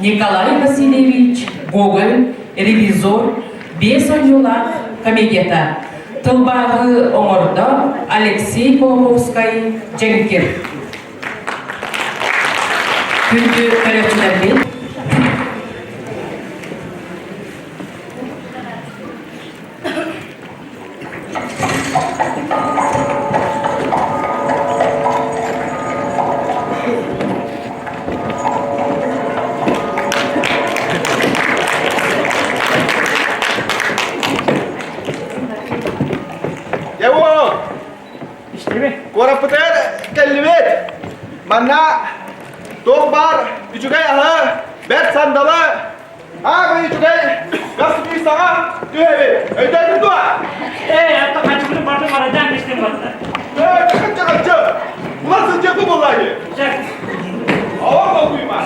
Николай Васильевич Гоголь «Ревизор» биэс оонньуулаах комедията. Тылбааһы оҥордо Алексей Кулаковскай Дьэҥкир. Күндү көрөөччүлэрбит, Дьэ уол, куораппытыгар кэллибит. Манна туох баар үчүгэй аһы, бэрт сандалы Аабый үчүгэй, гас саҥа түһэбит. Өйдөөтүҥ дуо? Ээ, атта хаччыбытын бартын барадаан истин батта. Ээ, хаччы хаччы. Улар сылдьыахпы буоллаайы. Чэ. Оҕор болгуйма.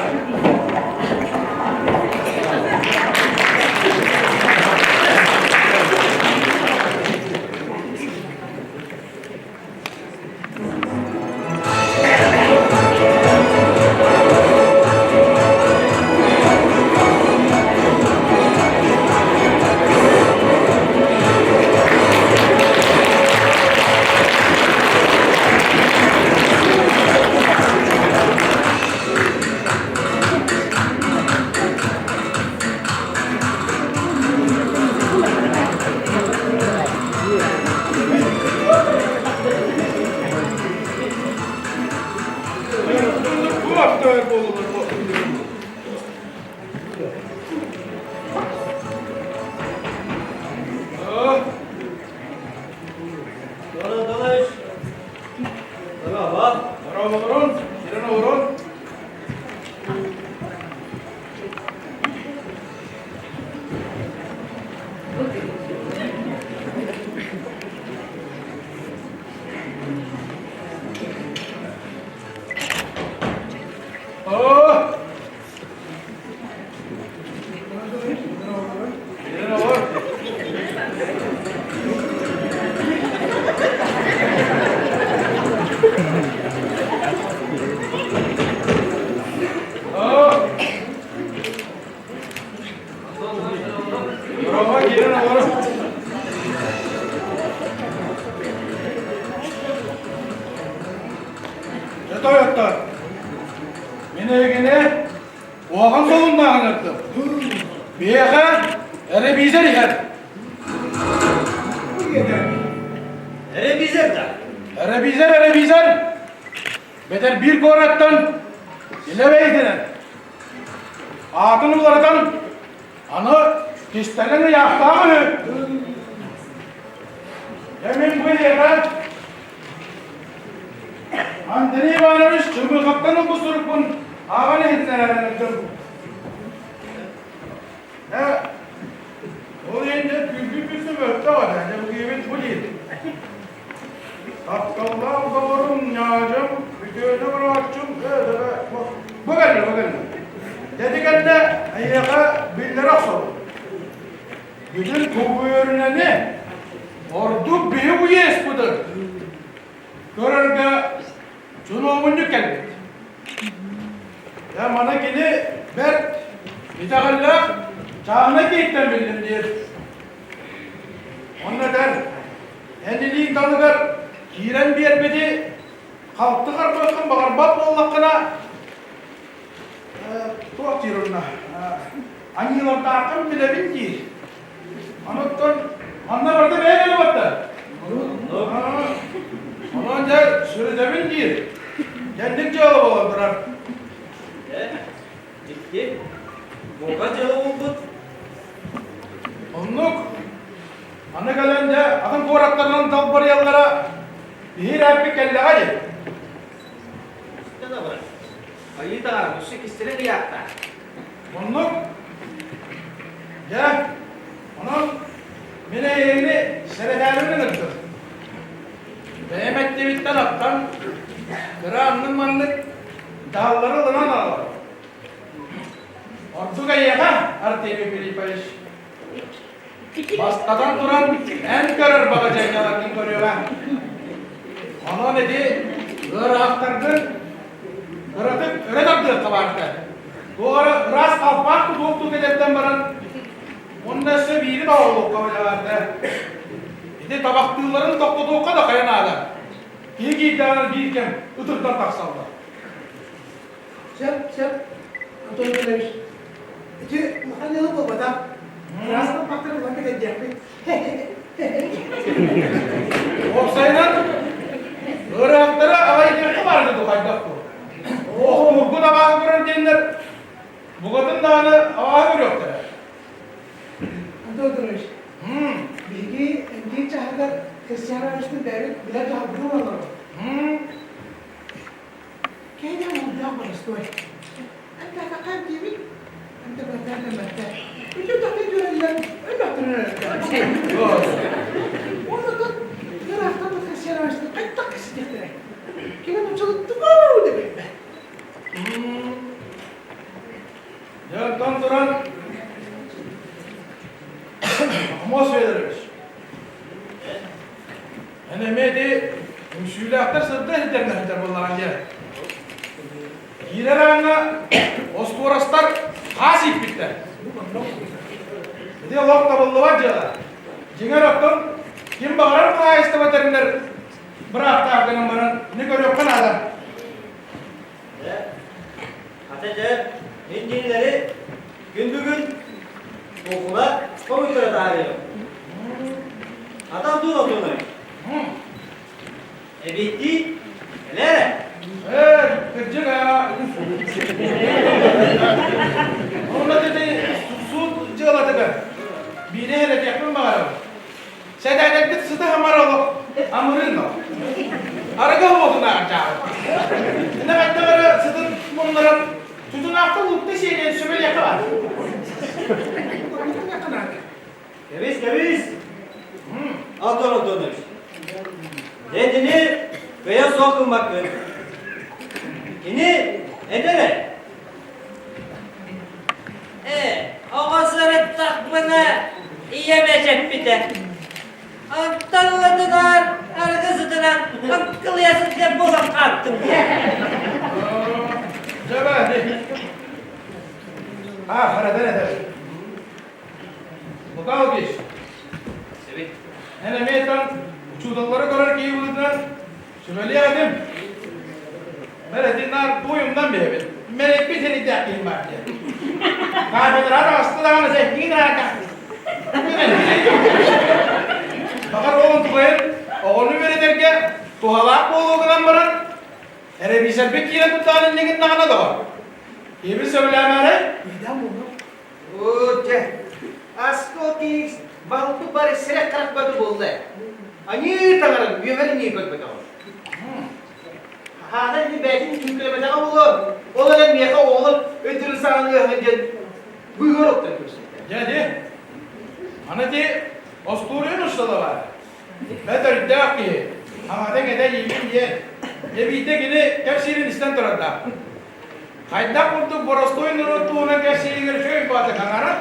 Тойоттор, мин эйигини куһаҕан солуннааҕын ырдым. Биһиэхэ эрэбиизэр иһэр. Эрэбиизэр да? Эрэбиизэр, эрэбиизэр. Бэтэр биир куораттан илэ бэйэтинэн Аатын уларытан, аны кистэлэҥ ыйаахтаах үһү. Дьэ мин бу эйиэхэ Андрей Иванович Чымыхаттан ылбыт сурукпун ааҕан иһитиннэрэн дьон. Дьэ, ол иһин дьэ түүргү күсүм өттө дьэ, дьэ бу киһибит бу диир. Тапталлаах доҕорум, ньаадьым, үтүөнү оҥорооччум, бу кэллэ, бу кэллэ. Ити кэннэ эйиэхэ биллэрэ охсобут. Бүтүн кубүөрүнэни ордук биһи уеспытын көрөргө чунуобунньук кэлбит. Дьэ, маны кини бэрт итэҕэллээх чааһынай киһиттэн биллим диир. Онно этэр, Эн илииҥ далыгар киирэн биэрбити халты харбыаххын баҕарбат буоллаххына, туох диир онно, аньыылардааххын билэбин диир. Онуттан манна барыта бэйэ кэлэ батта. Онон дьэ сүрүтэбин диир. Кэнник дьыала буолан турар. Дьикти, бука дьыала буолбут. Оннук. Аны кэлэн дьэ атын куораттарынан далбарыйаллара биһир ээппит кэллэҕэ дии. Истэн абырай. Айыы таҥара өссө кистэлэҥ ыйаахтаах. Оннук. Дьэ, онон мин эйигини сэрэтээрибин ыҥырдым. Бэйэм эттибиттэн аттан кыра аннык-маннык дьаһаллары ылынан аҕалар. Ордук эйиэхэ, Артемий Филиппович, Бастатан туран, эн көрөр баҕадьайналаргын көрүөҕэ. Онон ити ыарахаттаргын кыратык өрө тардыахха баарта. Туох эрэ ыраас хаалбат. туох-туох кэтэрдэн баран, уонна өссө биири да оҕолуохха бэлэҕэрдэ. Ити табахтыылларын тохтотуохха да хайа наада. Киһи киирдэҕинэ биир кэм ытырдан тахсаллар. Сөп, сөп, Антон Николаевич. Ити улахан дьыала буолбатах. Ыраас баппахтары булан кэтэрдиэхпит. Уопсайынан, ыарыһахтары аҕай диэххэ баарга дуу хайдах дуу? Охтуургун абааһы көрөр диэннэр букатын даҕаны абааһы көрүөхтэрэ. Антон Антонович, биһиги эмтиир чааһыгар Христиан Ивановичтыын бэйэбит билэр дьаһалбытын ылаллар. Кэйдэ уурдаах боростуой. Эмтээтэххэ эмтиибит, эмтэпэттэр эмтэммэттэр. Үтүө-тахты түөрэллэр, өлбөхтөрүн өлөртөр. Уонна оттон ыраахтан Христиан хайдах кэситиэхтэрэй? Кини нууччалыы тугу да билбэт. Дьэ, оттон туран Амос Федорович, Эн эмиэ ити үҥсүүлээхтэр сырда иһитэрнэ сылдьар буоллаҕыҥ дии. Киирэр ааҥҥа остуорастар хаас ииппиттэр. Ити олох табыллыбат дьыала. Дьиҥэр оттон ким баҕарар хаһаайыстыба тэринэр бырааптаах гынан баран ини көрүөххэ наада. Дьэ, хата дьэ, мин кинилэри күн бүгүн куукула хомуйтара таарыйым. Атах дуу отунай? Эбиттии, кэлээрэ. Ээ, кырдьык аа. Онно ити суут дьыалатыгар биири эрэтиэхпин баҕарабын. Сэдээдэрбит сыта хамар олох амырыын ол. Арыгы оһуотунааҕар дьаабы. Ина хайдах эрэ сытын муннаран тутунаахта луукта сиэниэн сөбүлиэххэ баар. Кэбис, кэбис! Антон Антонович, этини бэйэ суох гыммаккын. Кини этэрэ. Ээ, оҕо сырыттахпына ийэм эчэппитэ. Онтон ылатынаар арыгы сытынан аҥкылыйа сылдьар буолан хааттым. Дьэ бээ, А, харатан этэр. Лукалгич, эн эмиэ там учууталлары көрөр киһи быһыытынан Сүбэлиэх этим. Мэр этин наар туойумнан биһэбит. Мэриппит сэрийдээх киһим баар диэн. Кафедраҕа таҕыста даҕаны сэттиин аата. Баҕар ол онтукайын оҕону үөрэтэргэ туһалаах буолуо гынан баран, эрэбиисэрбит киирэн туттаан иннигин даҕаны доҕор. Киһибин сөбүлээмээрэй? Бэйдэн буолуо. Оо, дьэ, Аскол киис балпы бары сирэх харах бөтө буолла. Аньыы таҥарам үөмэр иннии көрбөтөҕүм. Хаана ини бэйэтин түҥкүлэбэтэҕэ буолуо. Ол эрэн миэхэ оҕолор өйдөрүн саҕан ыаһын диэн быыһар оттон көрсүттэр. Дьэ, ди. Аны ти остуоруйан устала бар. Бэт өрдөөх киһи. Аҕатын этэ иимин диэн. Дьэ биирдэ кини кэпсиирин истэн турардаах. Хайдах курдук боростуой норуот туһунан кэпсииригэр үчүгэй баата хаҥара.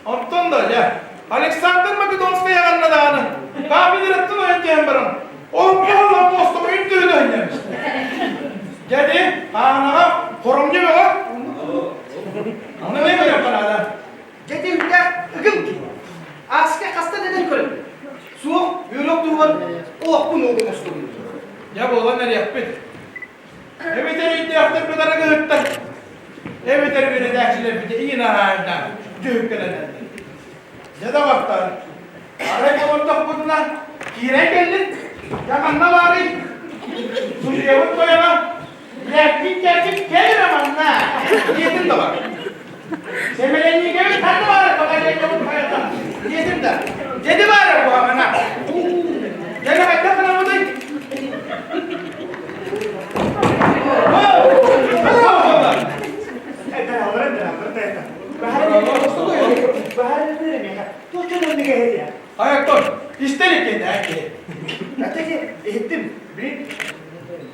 Оттон да, дьэ, Александр Македонскай аҕанна даҕаны, кафедраттан ойон түһэн баран, олоппоһоллон муостаҕа үн төһө өһүннэммит. Дьэ, ди, хаанаҕа хоромньу бөҕө. Аны мен көрүөххэ наада. Дьэ, үрдээх ыгым киһи. Ааска хаста да этэн көрөбүн. Суох, үөрэх туһугар олохпун уолун оҥостубун. Дьэ, буолан эриэхпит. Эбэтэр өйдөөхтөрбүт арыгыһыттар, эбэтэр үөрэтээччилэрбит иин араайдаан дьүһүккэлэнэллэр. Дьэ доҕоттор, арай олордохпутуна киирэн кэллин, дьэ ханна баарый? Судьуйабыт тойоно, лэппит-кэлбит кэл эрэ манна, диэтин доҕор. Сэмэлэнниигэбит ханна баарый баҕайы хайата, диэтим да, дьэди баара куһаҕана. Дьэ хайдах гынабытый? Хайаттон, истэр иккиэннээх киһи. Иһиттим, блин,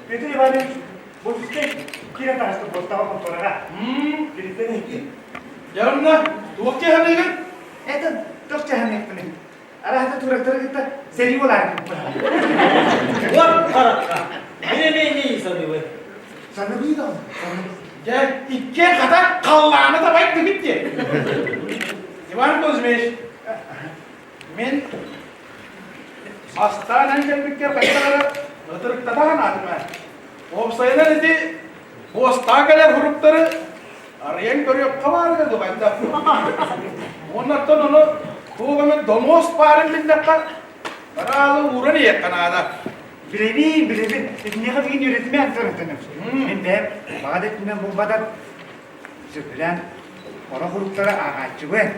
Петр Иванович офиска киирэн таҕыста буостаҕа хонтуораҕа. Киниттэн иһиттим. Дьэ онно туох чаһаныыгын? Это туох чаһаныахпыный? Арааһата туурактары кытта сэрии буолаары Уот харахха. Мин эмиэ иннии саныыбын. Саныбыы даҕаны, саныбыы. Дьэ, иккиэн хата халлааны табайдыгыт. дии. Иван Кузьмич, мин бастаан эн кэлбиккэр хайдах эрэ ытырыктата санаатым ээ. Уопсайынан ити буостаах кэлэр суруктары арыйан көрүөххэ баар этэ дубайда. Уонна оттон ону туох эмэ донуос баарын биллэххэ, бараалы ууран иһиэххэ наада. Билэбин, билэбин. Итиниэхэ билигин үөрэтимэ Антон Антонович. Мин бэйэм баҕа да өттүнэн булбатар сөбүлээн орох уруктары ааҕааччыбын.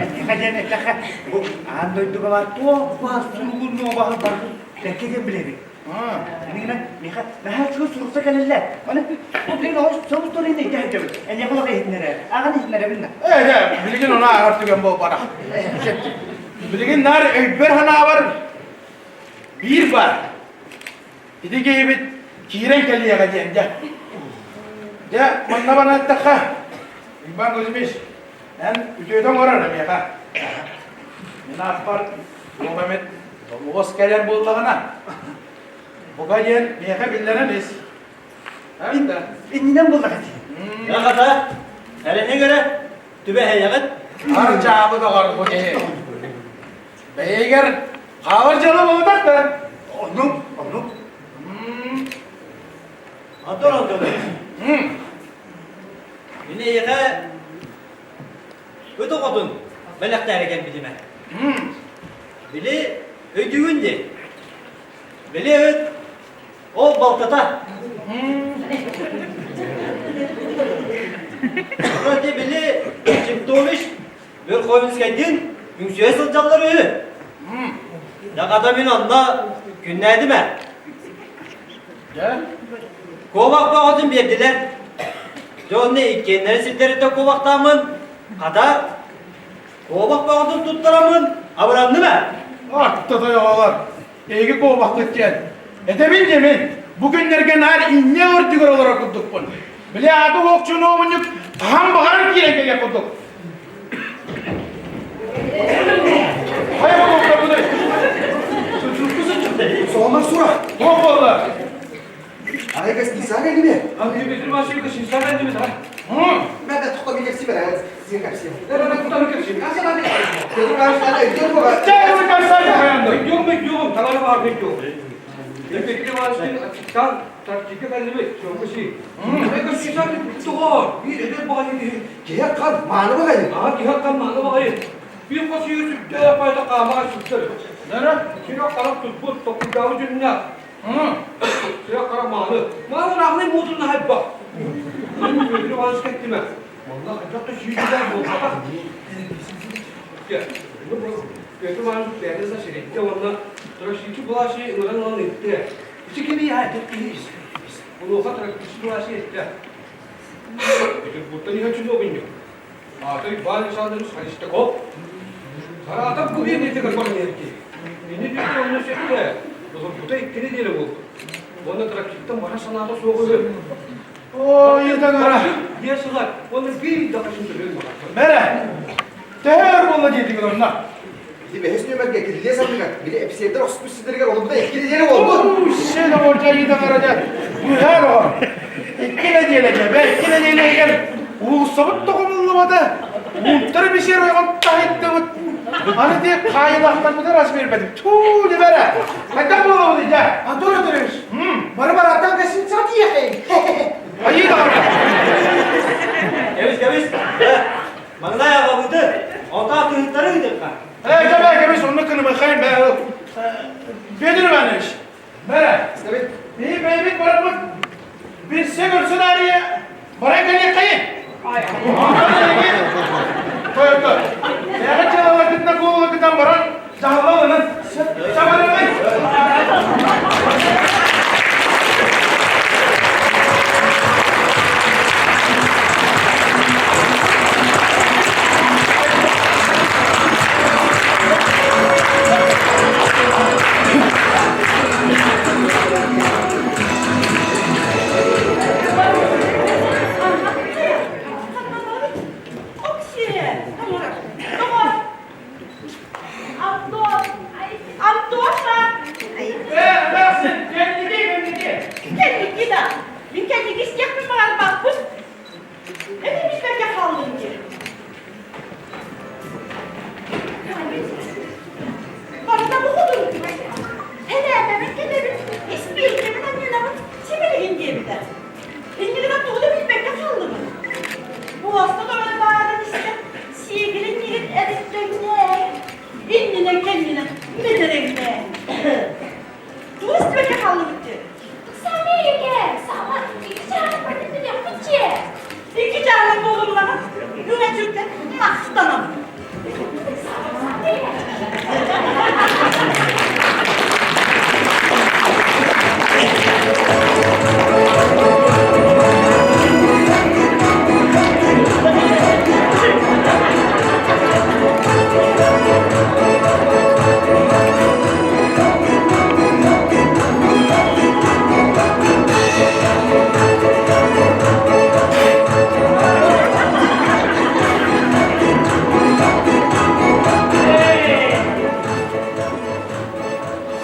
Этиэхэ диэн эттэххэ, бу аан дойдуга баар туох баар суругун нуобаһы барытын бэркэ диэн билэбин. Инигинэн миэхэ наһаа үчүгэй сурукта кэлэллэр. Аны бу билигин олус соҕус туруйун ыйда сылдьабыт. Эниэхэ олох иһитиннэрэ. Ааҕан иһитиннэрэбин да. Ээ, билигин ону ааҕар түгэн буолбатах. Билигин наар өйбөр-санаабар биир баар. Ити киһибит киирэн кэлиэҕэ диэн дьэ. Дьэ, манна бана эттэххэ, Иван Кузьмич, эн үтүөтэ оҥорор эмиэхэ. Мин ааппар туох эмит долуос кэлэр буоллаҕына, бука диэн миэхэ биллэрэн ис. Иннинэн буоллаҕа дии. Аҕата, эрэниҥ эрэ, түбэһэйэҕит. Ар дьаабы доҕор бу киһи. Бэйигэр хаалар дьыала буолбатах да? Оннук, оннук. Антон Антонович, мин эйиэхэ ыт оҕотун бэлэхтээри кэлбитим ээ. Били өйдүүгүн дии. Били ыт ол балтата. Ону ити били Чемтович Верховинскайдыын үҥсүө сылдьаллар үһү. Дьэ, мин онно күннээтим ээ. Куобах бөҕөтүн биэрдилэр. Дьэ онно иккиэннэрин сирдэриттэн куобахтааммын, хата, куобах бөҕөтүн туттараммын абыранным ээ. Атта тойоҕолор, эһиги куобахпыт диэн. Этэбин дии мин, бу күннэргэ наар инньэ үрдүгэр олорор курдукпун. Били ааты уох чунуобунньук хаһан баҕарар киирэн кэлиэх курдук. Хайа буолла Соһумар сура. Туох буолла? Арай гостиницаҕа кэллиме. Мен де тоқта билепси бер, сен кәпсем. Киһи қан мааны бағайы. Мэрэ, төһө өр буолла диэтигин онно? Ити бэһис нүөмэргэ кирилиэс анныгар били эписиэрдэр охсуспут сирдэригэр олорбута икки нэдиэлэ буолбут. Сен оҕочайыта барада быһаар оҕо. Икки нэдиэлэ дьэбэ, икки нэдиэлэ иһигэр уулуссабыт тоҕомуллубата, ууттар эписиэр ойоҕон таһыттыбыт. Аны диэк хаайылаахтарбытын ас биэрбэтим. Туу дебэрэ. Хайдах буолабыт дьэ? Антон Анатольевич, бары бараттан гостиницаҕа тиийэххин. Айыы даҕаны. Кэбис, кэбис. Маҥнай аҕабыты, онтон атыыһыттары ыытыахха. Ээ, кэбэ, кэбис, онно кынымыхайым бээ. Петр Иванович, мэрэ, биһи бэйэбит бараммыт билсэ көрсө таарыйа баран кэлиэххэйин. Тойотто, бэйэҕит дьыалаларгытынан куолуларгытынан баран дьаһалла ылынын. Сабарымай. Үҥэ-сүктэ махтанабын.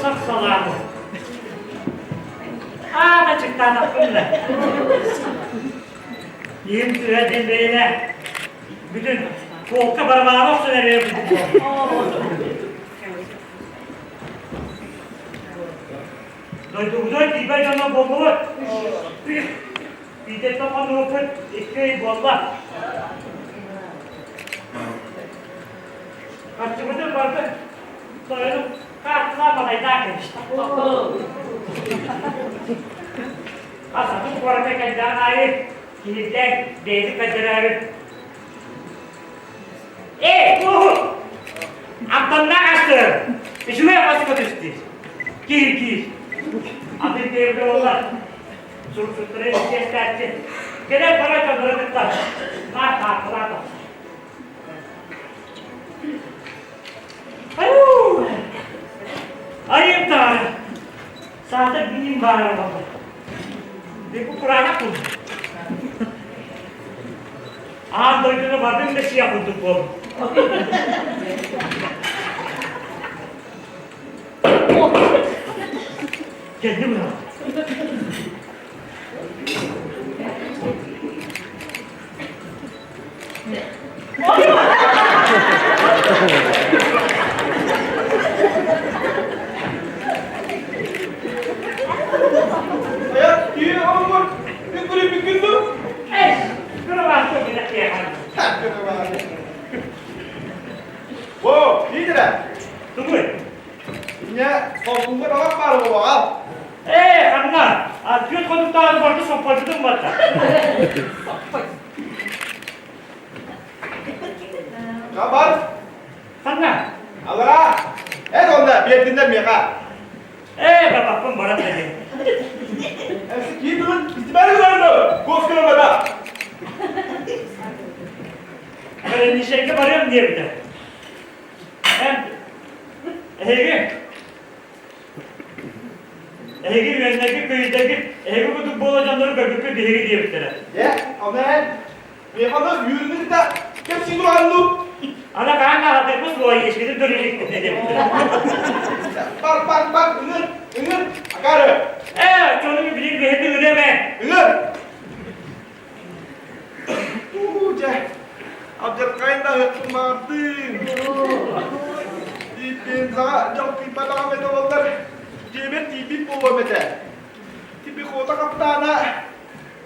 Сах салааны. Аата чыктаатахпын да. Иим түһэ диэн бэйэлэ бүтүн полка барабаана охсон эрэр Дойдубутугар тиийбэт дьоно буоллубут. Биирдэттэн хоннубуппут икки ый буолла. Харчыбытын барытын тойонум хаартылаан балайдаан кэбистэ. Хас атын куоракка кэллэҕин аайы киһирдээн бэйэтин көрдөрөөрү Эй, куоһу! Амтаннаах астыыр! Үчүгэй хоско түстүр. Киир, киир. Атын диэбитэ буолла. Суруксуттары чиэстээччи. Кэлэр бара дьоннору кытта наар хаартылаан тахсар. Аю! Айым таары! Саатар биим баара буолла. Бу кураанах курдук. Аан дойдуну бардым да сиэх курдук буоллум. Кэллим ыал. О, видели? Тугуй? Меня солбуҥҥа баҕар баар буолуоҕа. Ээ, ханна? Түөрт хонуктааҕы барыта соппойбутум батта. Хабар. Ханна? Алара. Эт онно биэрдиннэр миэхэ. Ээ, бабаппын баран дэнин. Киин бүгүн истибэри гынарны. Госкера бада. Нишенге барыам диэбитэ. Эн эһиги эһиги үөннэргит көйүдэргит эһиги курдук буола дьоннору көрбүппүт биһиги диэбиттэрэ. Дьэ, ону эн миэхэ үүрүнүн да кэпсии тураҕын Ана хаан аҕатырбыт суола иэскитин көрүлүкпүт диэбиттэрэ. Бар, бар, бар, ыҥыр, ыҥыр, акары. Ээ, чону билин бэһитин ырыа Ыҥыр. Уу, дьэ, алдьархайын да ыһыктым баҕардым. Тиийбинзаҕа дьалкыйбатаҕым этэ буоллар, дьиэбэр тиийбит буолуом этэ. Пехота хапытаана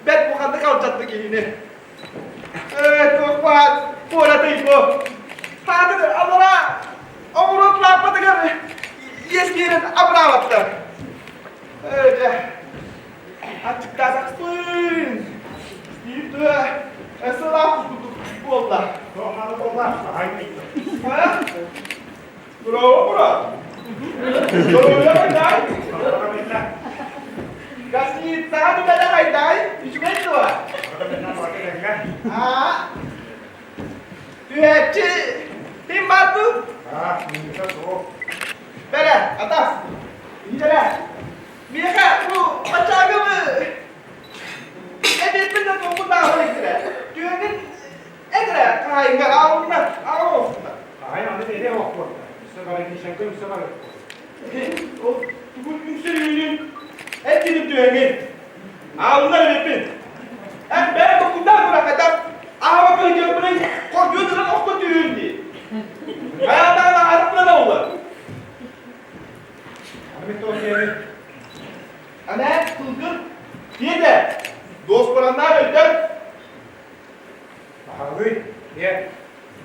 бэрт улаханнык алдьатта киһини. Ээ, туох баар, куоратый бу. Хаатыр аллараа оҕуруот лааппатыгар иэс биэрэн абыраабаттар. Ээ, дьэ, Аччыктаатахпын. Биир тыа сылаах курдук буолла. А? Браво, брат! Здоровья хайдай! Гостиницаҕа түбэлэ хайдай? Үчүгэй дуо? А? Түһээччи ким бар дуу? Бэрэ, атас. Иитэрэ. Миэхэ бу бачаагыбы эбиэппин да толкуйдааҕын иһиттэрэ. Түһэнин эдэрэ хаһайыҥҥа аалынна, аал оҕустуна. Хаһайын аны биэриэ охпуотта. Үсэ бары Мишенька үсэ бары. Ол тугун үҥсэрүүнүн эттиним түһэҥин. Аалынна эбиппин. Эн бэйэ толкуйдаах бырахайдар аһаба кыһыйдыахпыный хордуйан охто түһүүн дии. Хайаатаҕына арыппына олар. Ана сылгы диэтэ. Дуоспураннаах өйдөр. Аһылый, диэ.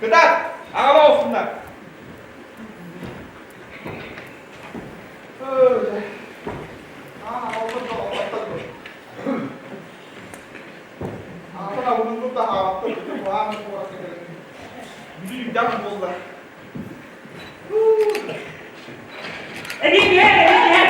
Кытаат, аҕала охсуннар. Аһыллыгы да аһаабаттар, бүтүн куһаҕан куоракка кэлэн бүлүүдээх буолла. Эбии биһэр, эбии биһэр.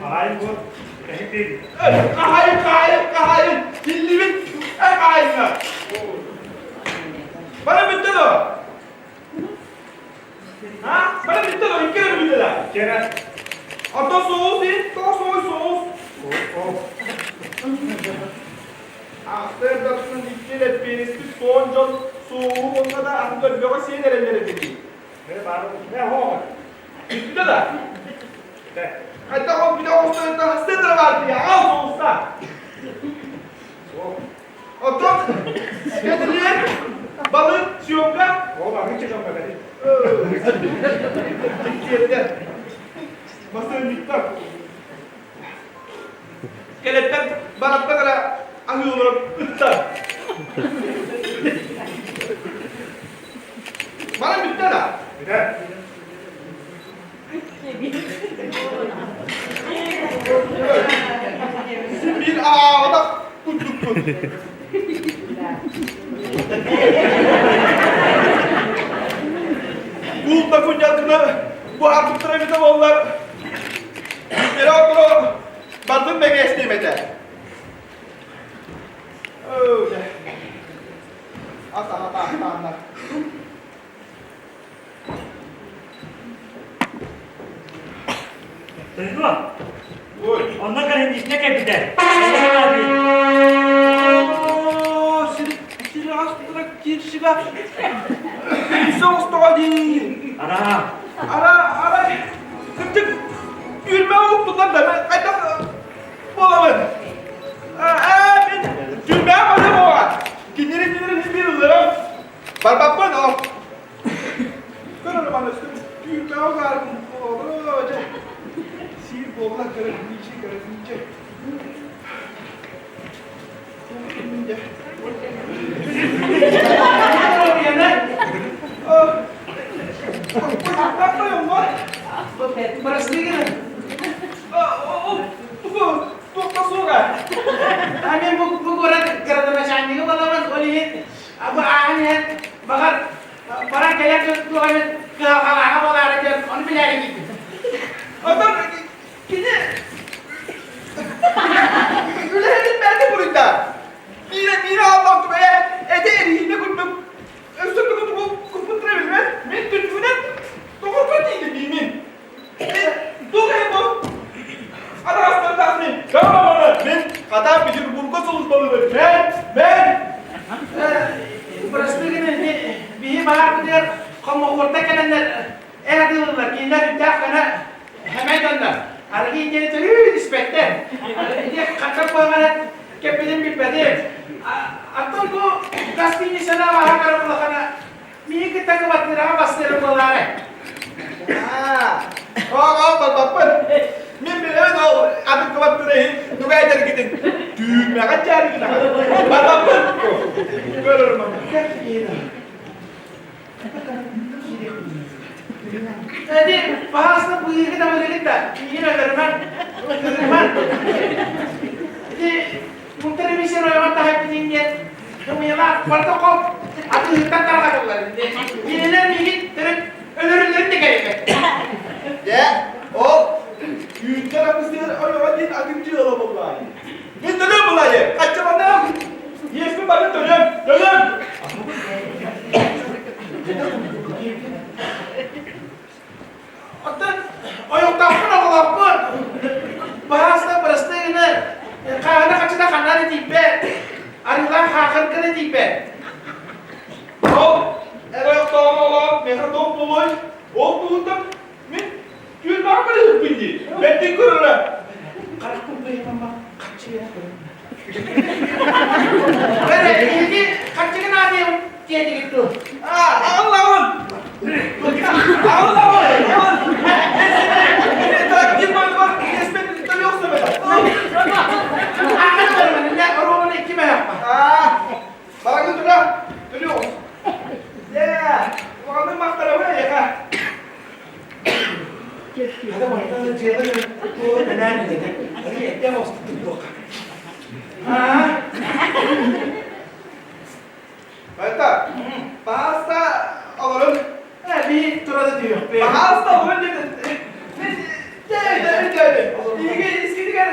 Хаһаайын буол. Кэһик диэби. Хаһаайын, хаһаайын, хаһаайын, киллибит эн хаһаайынна. Бары бүттэ дуо? А? Бары бүттэ дуо? Икки эрэ бүттэ да. Кэрэ. Оттон соус ин, тоҕо соус соус? Ахтыр дапсын икки лэппиэриспит суон дьон соуһу уонна да атын өлбөҕө сиэн эрэллэр этэ дии. Бүттэ да? Хайдах ол бүтэ оҕустарыттан хастыатара баар дии, аҕал соуста. Оттон кэтилиэн балык съемка. Ол арыыча съемка кэлин. Дьиктиэттэр. Масыанньыктар. Кэлэттэн бараттан эрэ аһыы олорон ыттар. Манан бүттэ да? Бүтэ. Син биир ааҕатах курдукпун. Куул да кунньалкына буһарбыттара эбитэ буоллар, эрэ отторо бардым бэҥээстиэм этэ. Ас аһатаахтааннар. Тойго, онно гранична кэлбитэ. Киршига соҕустоҕо дии. Ара. Ара, ара, кырдьык, түүрмэ уктулар да, хайдах буолабын? Ээ, мин түүрмэҕэ барыам оҕа. Кинилэри кинилэри мин биир ылларам. Барбаппын, ол. Көр эрэ маны, түүрмэҕэ угаарбын. Олороо, дьэ. Сиир буолла, көрөрдүүчэ, көрөрдүүчэ. Мен бу бу куорат градоначальнига буоламмын, ол иһин бу ааһан иһэн баҕар баран кэлэр дьон туох эмит кыһалҕалааҕа буолаары диэн ону билээри киирдим. Оттон кини үлэһитин бэйэтэ буруйдаах. Биирэ биирэ ааллаах ээ этэ эриһиинэ курдук өссө тугу тугу куппуттара билбэт. Мин түннүгүнэн тоҕорго тиийдим диимин. Туох иһин бу? Адаҕастардаах мин. Кама мин хата Петербурга сулууспалыыбын. Мен, мен! Бырастыы гына биһи баарбытыгар хомоҕуорта кэлэннэр эр атыылыыллар, кинилэр үрдээх гына хэмэй дьоннор. Арыгы диэни төрүү испэттэр. Ити хачча куһаҕан кэппитин билбэтим. Оттон бу гостиницаны абааһы көрөр улахана миигин кытта кыбартыыраҕа бастыырым буолаарай? Оо, барбаппын. Мин билэбин ол атын кыбартыыра иһин тугу этэргитин. Түүмэҕэ чээригин аҕай. Барбаппын. Көрөрүм аны. Эти баһаасына быыһыгы да быыһыгын да, миигин өлөрүмэн, өлөрүмэн. Ити мунтар эмисер ойоҕор таһайбытын диэн кымыйалаах протокол атыыһыттан тарҕатыллар. Кинилэр миигин төрүт өлөрүллэрин да кэриэтэ. Дьэ, ол үүттэр апыстыыр ойоҕо диэн атын дьыала буоллаҕай. Мин төлөм булайы, хаччаланыам. Иэспин бары төлөм, төлөм. Оттон ойохтоохпун, оҕолоохпун. Баһаасына бырастыы гына хааһына хаччыта ханна да тиийбэт. Арыылаах хаахырга да тиийбэт. Ол эр ойохтооҕун оҕолоох миэхэ туох буолуой? Ол туһуттан мин түүл баҕа барыһыппын дии. Бэртин көрөрө. Харахпын кыйамамма хаччыйа. Бэрэ, эһиги хаччыгын аадыйабыт диэтигит дуо? Аа, аҕаллаҕын! Аҕаллаҕын! Хата барыта дьиэҕэ туора бэлээн үлэтэ. Аны эрдээх оҕустук туттуохха. Аа? Это, паста олорун. Э, би турада түһүөхпүт. Паста олорун диэн. Иһиги искитигэр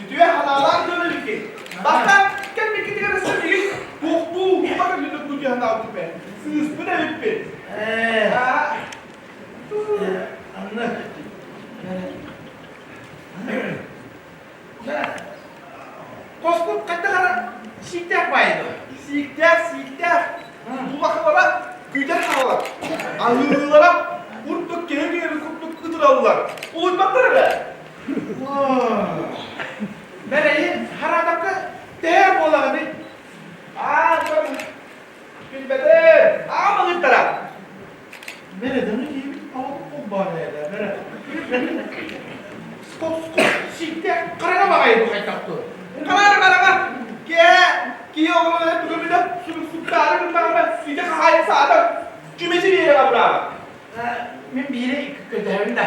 үтүө ханаалаах дьон эбикки. Бастаан кэлбиккитигэр өссө мигин туохтуу куба кэлбит бу дьаһанаабыт бэ. Сыыспыт эбиппит. Э, анны. Коспут хайдах ара сииктээх баайы дуо? Сииктээх, сииктээх. Улахалара күтэр хаалар. Аһыылара курдук киһи киһи курдук ытыраллар. Улуйбаттар эрэ. Бэрэйи хараатакка тэһэ буолаҕыный? Аа, билбэтим. Аа, малыттара. Мереданы киһибит оҕо холбоон эрэ, мере. Скоп, скоп, сииктээх хараҥа баҕайы бу хайдах дуо? Хараҥа, хараҥа. Кээ, киһи оҕолоро бүгүмүнэ сурук-суктаары гыннаҕына ити хаһаайын саатар чүмэчи биэрэ абыраабат. Мин биири көрдөһөбүн да.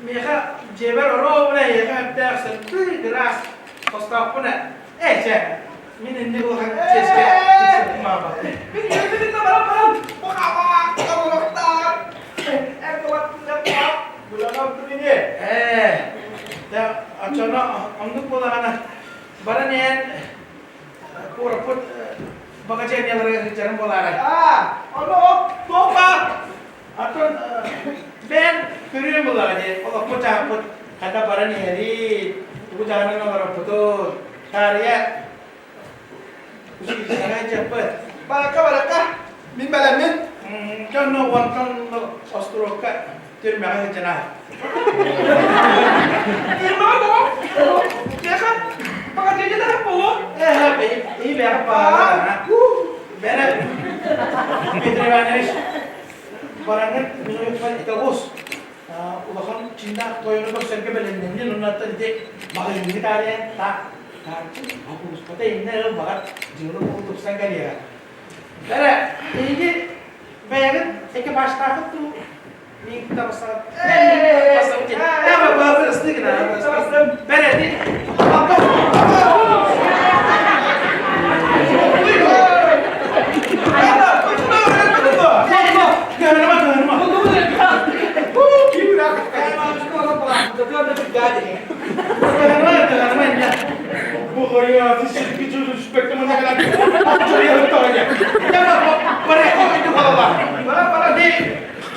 Миэхэ дьиэбэр оруобуна эйиэхэ өттөөх сырдыы ыраас хостоохпун ээ чэ мин инник улахан чиэскэ тиксэрбин баҕарбаппын. Мин үөрбүтүн да баран баран бу хабаах олорохтоох эр кылаттыгар буланам ини. Ээ дэ оччоно оннук буолаҕына баран иһэн куораппыт баҕадьыанньаларыгар сылдьарым буолаарай. Аа, ону туох баар? Оттон бэйэм көрүөм булаҕа дии, олохпут дьаһаппыт хата баран иһэрий, тугу дьаһанан олороппутун, таарыйа училищеҕа дьаппыт. Баракка, баракка, мин бэлэммин. Дьонно уонтан остуруокка түрмэҕэ сылдьан аа. Түрмэҕэ тоҕо? Миэхэ баҕадьыйа да буолуо. Ээ, и бэҕэ баара. Бэрэ, Петр Иванович, бараҥҥыт минуютпар италос улахан чиннаах тойону көрсөргө бэлэмнэннин уонна ити маҕаһыыҥҥы таарыйан та таарчы хокууспата иннэ ыл баҕар дьыала буолу тупсан кэлиэҕэ. Бэрэ, эһиги бэйэҕит экипажтаахыт дуу? Мин табасаҕыт. Бэрэ,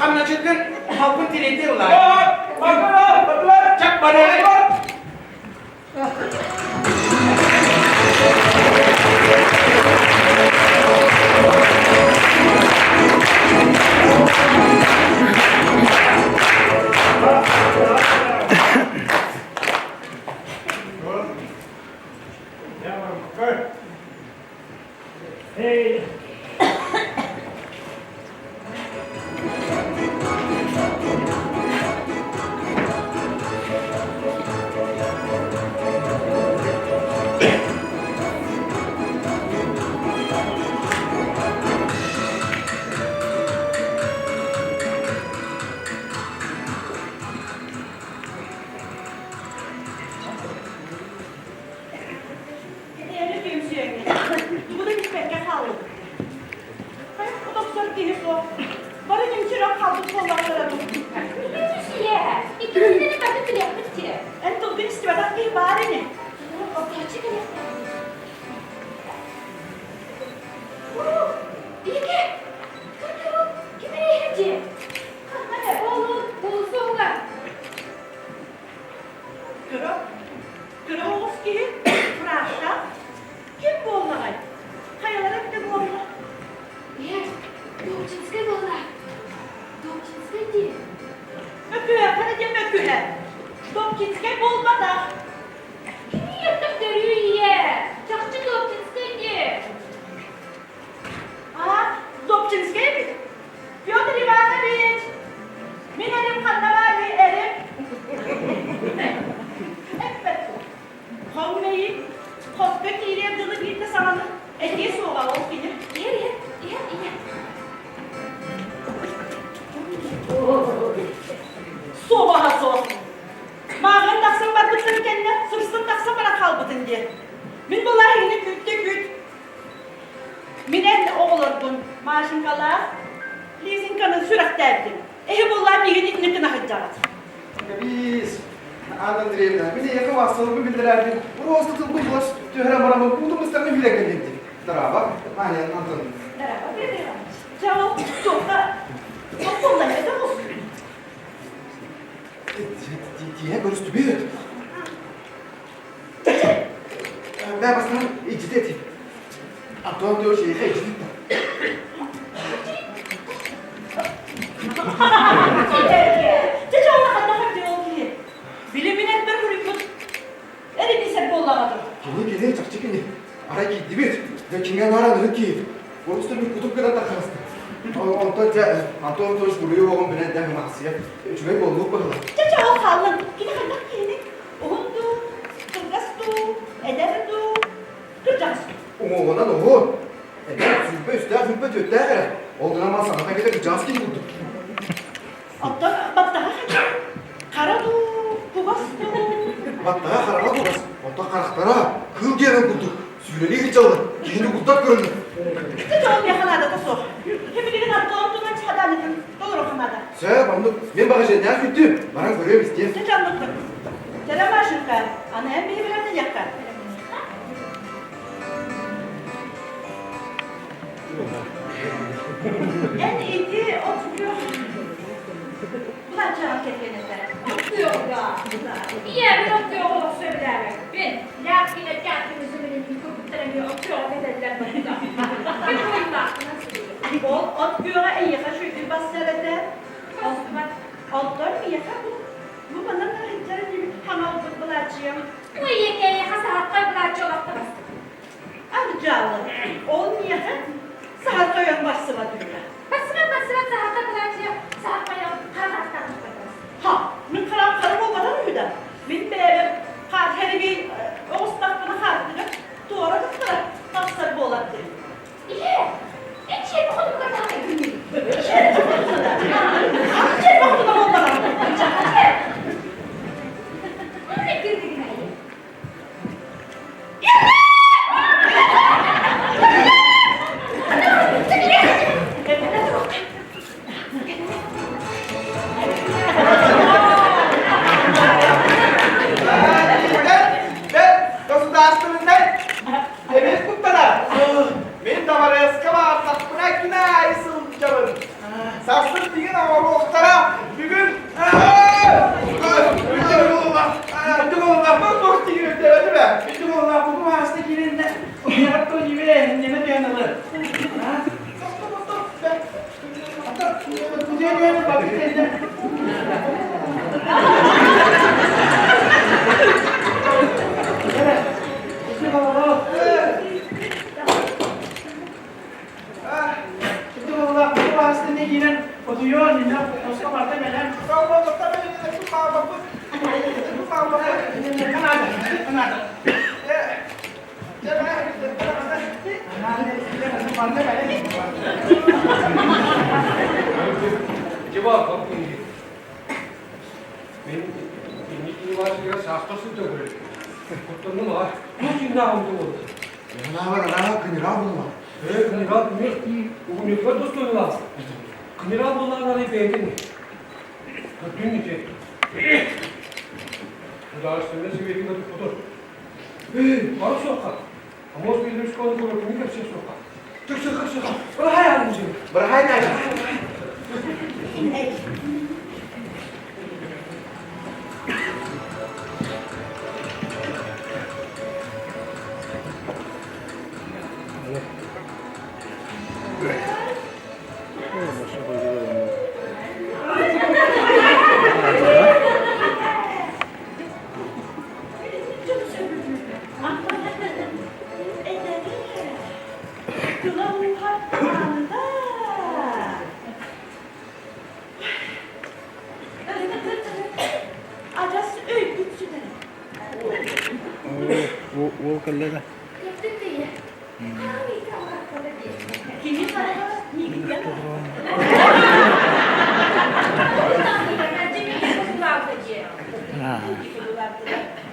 Хамначытын халпын тириэти ылаа. Чак бара. Hey. Итиэннэ түмсүөҥҥэ тугу да билбэккэ хааллыбыт. Хайа тохсор киһи суох. Бары ньимсирэн хаалбыт буоллахтара дуу. Түмсүйэ, иккитинэн бары билиэхпит дии. Эн тылгын истибэтэх киһи баар ини. Орточчу кэлиэхтээх. Биһиги, кыргыру ким эрэ дии. Олун, булсуҥа. Кыра, кыра оҕус киһи, фраша, ким буоллаҕай? Хайалара эбитэ буолла? Ийэ, Добчинскай буолла. Добчинскай дии. Мөкүһэ, диэн мөкүһэ. Добчинскай буолбатах. Кими ертөх төрүү ийэ? Чахчы Добчинскай дии. Аа, Добчинскай эбит. Петр Иванович! Мин эрим ханна баарый, эрим? Эппэт. Хоҥ мэйик, хоско киириэр дылы биирдэ саҥаны этиэ суоҕа ол кини. Иһэр, иһэр, иһэр, иһэр. Мин буоллар эһигини күүттэ күүт. Мин эн оҕолорбун Машенькалаах Лизеньканы сүрэхтээбитим. Эһи буоллар миигин итинник гына сылдьаҕыт. Кэбиис, Анна Андреевна, мин эйиэхэ вассалбын биллэрээрбин, просто тылбын булас түһэрэн бараммын куутум ыстарга билэн кэллим. Дорообо, Маня Антоновна. Дорообо, Петр Иванович. Дьэ ол туохха туох буолла это мус. Тииһэ көрүстүбүт. Мэ бастаан иччитэ этим. Антон Андреевич эйиэхэ иччитин Чэ, чэ, ол ханна дьэ ол киһи. Били мин эрбэр суруйбут эрибисэр буоллаҕа дуу. Кини кини чахчы кини. Арай киирдибит. Дьэ киҥэ наара ынырык киһи. Урустан мин кутук гынан таххаста. Онтон дьэ Антон Антонович буруйу оҕом билэн дэ махсыйа. Үчүгэй буоллук быһылар. Чэ, чэ, ол хааллын. Кини хайдах киһини? Уһун дуу, кылгас дуу, эдэр дуу, кырдьаҕас дуу? Уҥуоҕунан уһун. Эдэр 23 24 эрэ. Ол гынан мал саҥата кэлэ кырдьаҕас киһи курдук. Оттон баттаҕа хайдах? Хара дуу, кугас дуу? Баттаҕа хараҕа кугас, оттон харахтара кыыл диэнин курдук сүүрэлии сылдьаллар, киһини курдат көрөннөр. Ити дьон миэхэ наадата суох. Кимилигин Антон тунан чадаанытын толоруохха наада. Сөп, оннук. Мин баҕа күттүм. Баран көрүөм истиэм. Чэ, оннуктук. Кэрэ Машенька, аны эн биһи билэрдиниэххэ. Эн ити от күөх Булачаҕа кэргэн этэ. Күөҕү Ийэбин от күөҕү олох сөбүлээбэппин. Лээпкинэ кээппин курдуктар эмиэ от күөҕү кэтэллэр барыта. Мин буйуннаахпынан сылдьабын. Ол от күөҕэ эйиэхэ үчүгэйдик бассар этэ. Онтон миэхэ бу бу манан арыйдар инибит хаҥалбыт былааччыйам. Бу ийэкэ эйиэхэ саһархай былааччы олохто бастыбыт. Ардьаалы, ол миэхэ саһархайан барсыбат үһү. Барсыбат, барсыбат, саһархай былааччыйа саһархайан хара харахтаах Ха, мин харам хара буолбатах үһү да. Мин бэйэбэр хаар хэрибий оҕустахпына хаартыгар туора тахсара тахсар буолар дии. Ийэ, эн чиэпи хотугар таһайгын. Чиэпи хотуга буолбатах. Манна кирдигин айы. Государственнай Эмис куттанар. Мин табарыаска баартахпына күн аайы сылдьабын. Сарсын тигин оҥоруохтара. Бүгүн Мен инники саахта сылдьа Куттанным аҕай. Туох дьиҥнээх онто буолла? Генерал генерал буолла. Э, генерал угунекка достойнулаах. Генерал буоллаҕына бэйэтин көрдүн ити. Государственный советник туппутур. Эй, бары суохха. Амос Миллович кону көрөкүнү кэпсиэ суохха. Тыксы кыксы. Бырахай алын Бырахай наша. Адьас өйбүт сүтэр. Уол кэллэ да. Кини хараҕа миигиттэн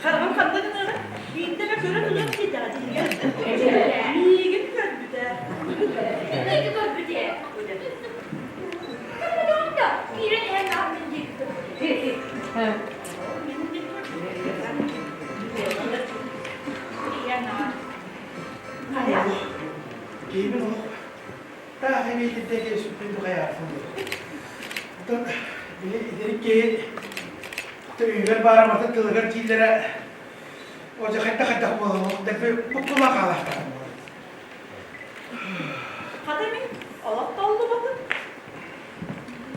Хараҕым ханна гыныаҕа? Биирдэ эмэ көрөн ылыам. эбиитирдэги сүппүн духайаахпын. Оттон били итирик киһи төйүгэр баар матын тылыгар дииллэрэ О, хайдах-хайдах буолан дэлби буккулла хаалаахтаах буолар. Хата мин олох толлубатым.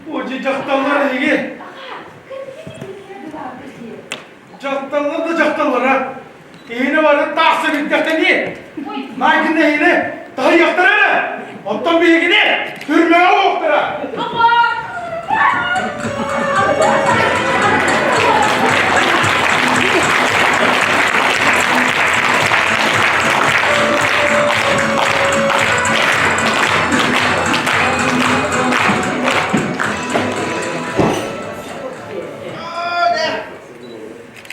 О, дьахталлар эһиги. Дьахталлар да дьахталлара. Киһини бары тахса билдэхтэни. Майгын эһини таһыйахтара эрэ. Оттон биһигини түрмэҕэ уохтара.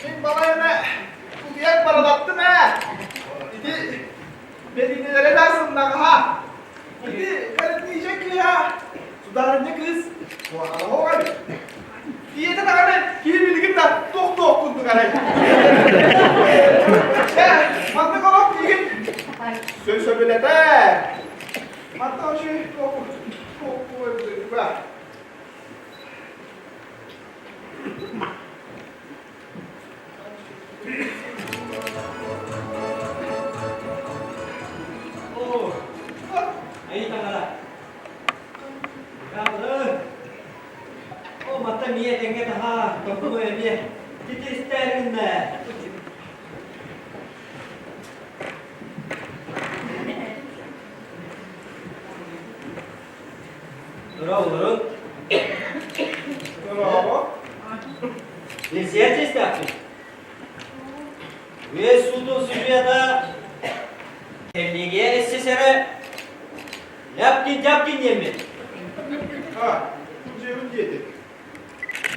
Мин балай эмэ утуйан баралаттым ээ. Ити бэлиитэлэрэ да сымнаҕаһа. Ити Калитнича кыыһа, судаарынньа кыыс куһаҕана оҕо эбит. Ийэтэ даҕаны киһи билигин да туох-туох курдук арай. Чэ, маннык олох миигин сөбүлэтэр. Манна үчүгэй туох туох Айыы таҥара. Браво! О, матта миэ тэҥҥэ таһаа, тохтуу эмиэ. Титистэриннэ. Дорооболорун. Дорообо. Билсиэн чэстээхпит. Үөс суутун судьуйата кэллиэгийэ эссесэрэ Ляпкин-Дяпкин диэммин. А, дьиэбин диэтик.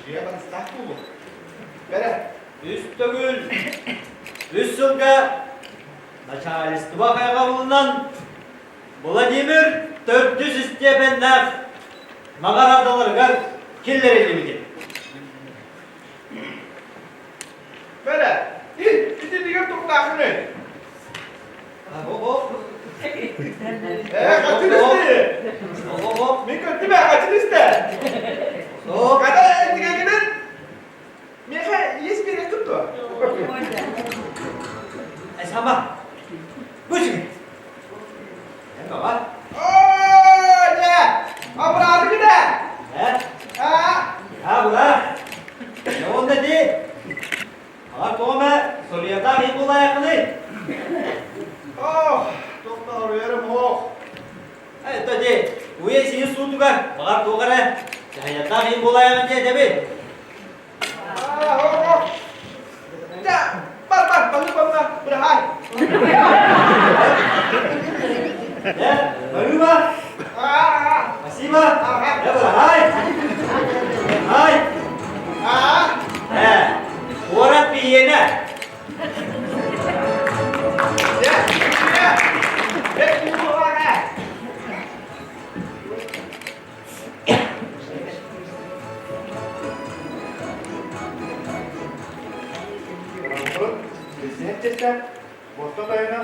Дьиэ барыстаах буолуо. Бэрэ. Үс төгүл үс сылга начальство хайҕабылынан Владимир төрдүс истиэпэннээх наҕараадаларыгар киллэриллибитин. Бэрэ, итинигэр туохтаахыный? Ээ, хаччын исти! Мин көрдүм ээ, хаччын истэ! Хата, этигэгинин миэхэ иэс биэриэххин дуо? Сама, бычыгы. Эн баҕар. Оо, дьэ, абыраатыгын ээ! Э? Аа? Аа, була. Онда ди. Аҕар тоҕо эмэ соруйардаах иһин буолаайаххыный? Ох, туох да соруйарым ох. Э, то ди, уйа сиһин суутугар, баҕар туох эрэ дьаһайардаах иһин буолаайаҕын диэтэбин. Аа, ох, ох. Дьэ, бар, бар, балык онно, быраһаай. Э, барыма. Аа, Спасибо. Ага. Э, быраһаай. Ай. Аа. Э, куорат биһиэнэ. Дьэ, дьэ, бэт буолуоҕа. Билсиһэр чэстэ, Босто тойоно,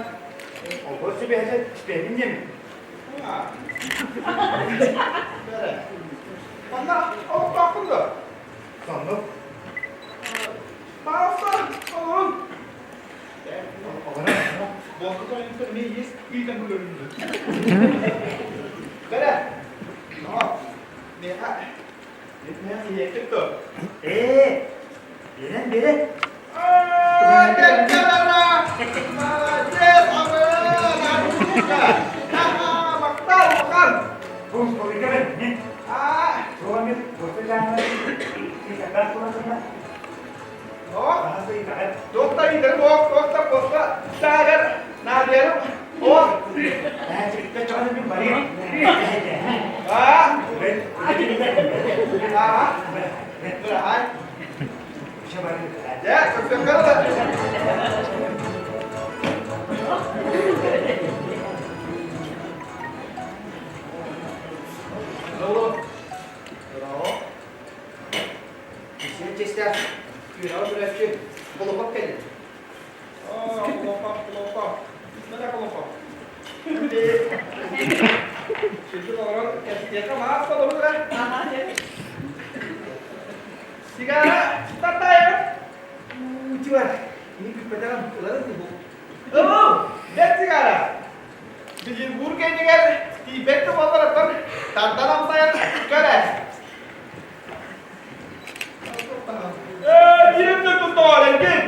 олбор сүбэһэтэ испэһин диэми. Манна олохтоохпун дуо? Соннук. Пааса, олорун. Олорун. Босто тойонуттан эмиэ иэс ыйтан көрөрүн Бэрэ, миэхэ, миэхэ ийэккит дуо? Ээ, берен берен. Молодец, Махтал, махтал. Бу столика бер, не? Суоми, босто жааңар, сакар куласына. Доктор итерим, ок, доктор босто таагар, наадыйарым, ок. А? А? Быраһаай. Дьэ, көрсөххө да. Браво. Браво. Сен честях күнәҕэ сүрээччи Холопов кэллин. Холопов, Холопов. Мына Холопов. Сирдик олорон. Кэпсиэхэ маас толору Сигара тартаайа. Уутивар. Мин күппэтэҕим ыларын бу. Ылу, бэт сигара. Петербург кэннигэр тиийбэт да буоллар тардан амсайан көрө. Ээ, биирим да туттаҕар эргин.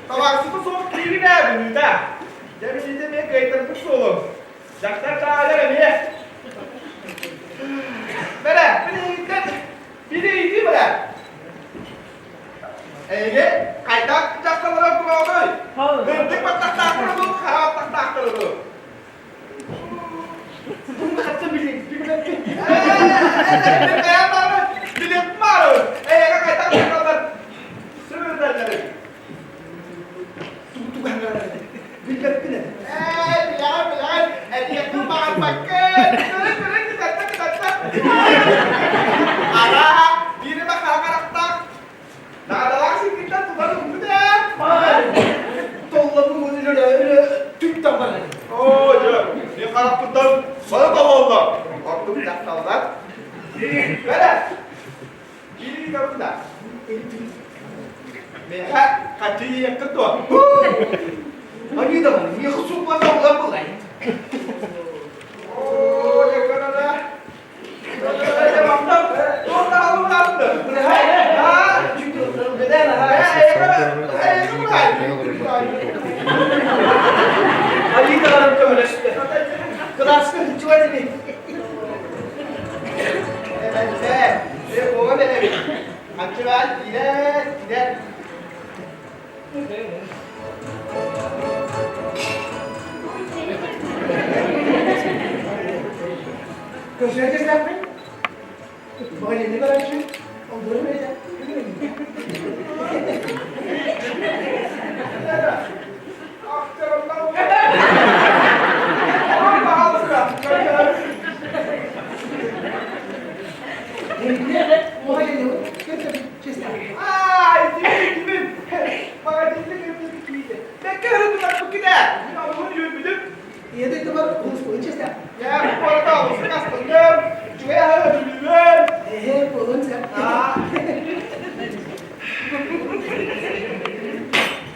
Табаарсыта суох киирин ээ бүлүүтэ. Дьэ билиитэ эмиэ кыайтарбыт суолум. Дьахтар таайар эмиэ. Бэрэ, билиитин, билиити бэрэ. Эйиги хайдах дьахталлара куроҕуй? Үрдүк баттахтаахтары дуу, хара баттахтаахтары дуу? Оо, дьэ, мин харахпыттан бары тололлор. Ордук дьахталлар. Бэрэ, киирии да. Миэхэ хаччы иэккин дуо? Они да, миэхэ суппата улар булай. Оо, дьэ, көрөрө. Алиналарым көмөлөстө. Кылааска хыччыбат ини. Көрсүөтүстэхпин. Баҕайыны көрөөччү, олбуорум этэ.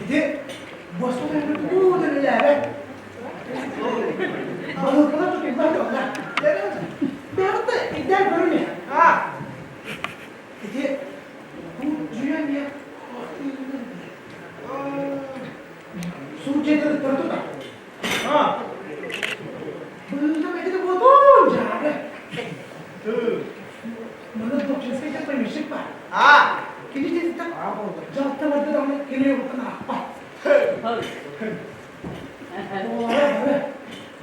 Ити босхо тугу да үлэлээбэт. Баһылкалар тутуллар дьоннор. Бэйэҕит да ирдээн көрүҥ Ити бу дьүөмэ Суут дьиэтэ ыттара тута. Быыта бэйэтэ буотун дьаабы. Манна Добчинскай диэн помещик баар. Кини дьиэтиттэн дьалта барда даҕаны кини уоттан аахпат. Оҕолоро бары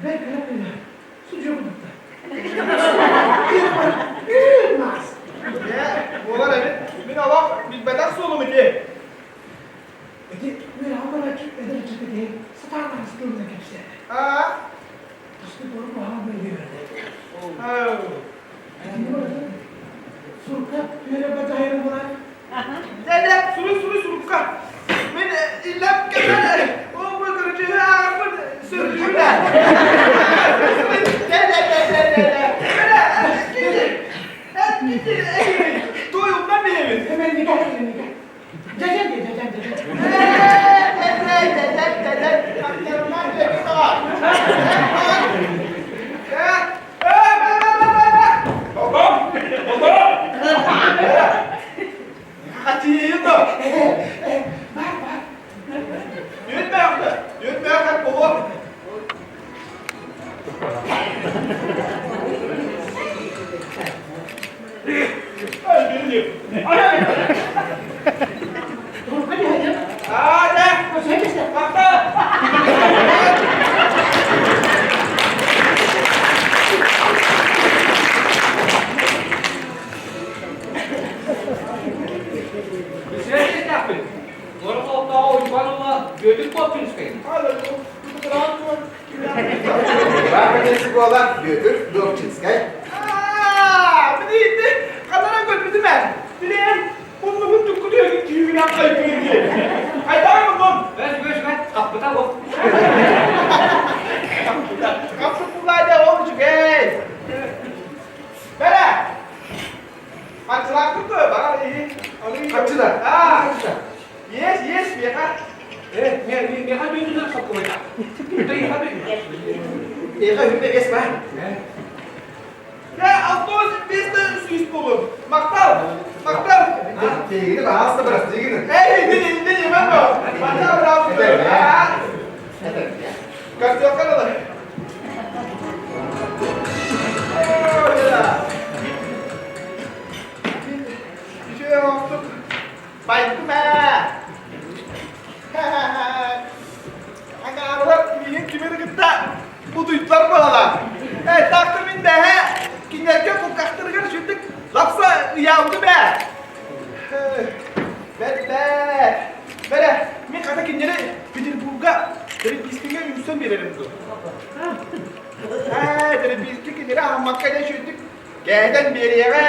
бэрт кыра кыыһа судьуйа курдуктар. Маас. Буолар эбит. Мин олох билбэтэх суолум ити. Ити үөрэҕи барааччы эдэр ыччат киһи сатаан аастыырынан кэпсээтэ. Таска туора куһаҕан быһыы үөрдэ. Итини барытын сурукка түһэрэрбэр дьаһайарым буолар. Дэ-дэ, суруй, суруй сурукка. Мин иллэм кэмэр ол бу көрүчүһү ааҕарбын сөбүлүүбүн ээ. Дэ-дэ-дэ-дэ-дэ. Туой умнан биһэбин. Эмэн никэ, никэ. Дьэдьэн дьэ, дьэдьэн, дьэдьэн. Бар, бар. Турка дьэдьэн. Үсүһэ Куорат олохтооҕо Уйбаан уола Бүөтүр Куопчунскай. Иван уола Бүөтүр Добчинскай. Бэс, бэс, бэс, хаппыта бу. Миэхэ үһү бэс баар. Дьэ, 65 сүүс буолун. Махтал! Махтал! Тиигини баһаалыста бырастыы гынын. Эй, мин мин имэн бо. Махтал, браво. Көрсүөххэ дылы. Үчүгэй оҥостук байбытым ээ. Аҥаарылар миигин кимин кытта бутуйдулар буолалар. Ээ, так-то мин бэһэ кинилэргэ кулгахтарыгар сүрдүк лапса ыйаабытым ээ. Бэт бэт. Бэрэ, мин хата кинилэри Петербурга Теребискиҥэ үҥсэн биэрэрим дуо? Ээ, Теребиски кинилэри аһаммакка дэ сүрдүк кээтэн биэриэҕэ.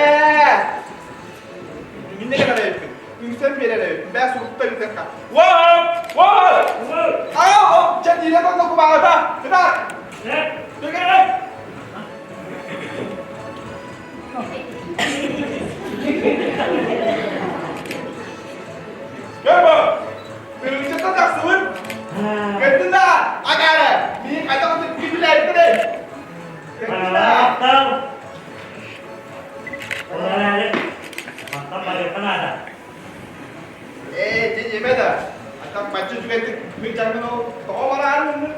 Иннэ гынар эбиппин. Үҥсэн биэрэр эбиппин. Бээ сурукта ыытыахха. Уоп! Уоп! Аа, чэ, диирэ тонно кубаҕата. Кытаат! Түгэрэ! Көрбө! Тырымчыттан тахсыбыт. Көрдүн да, агаара, миин хайдах отут күбүлээбиттэй. Көрдүн да. Махтал. Ол эрээри, мантан барыахха наада. Ээ, дьэ диэмэ да. Аттан бачча үчүгэйдик мин дьаҥмын ол тоҕо бараарын оннук?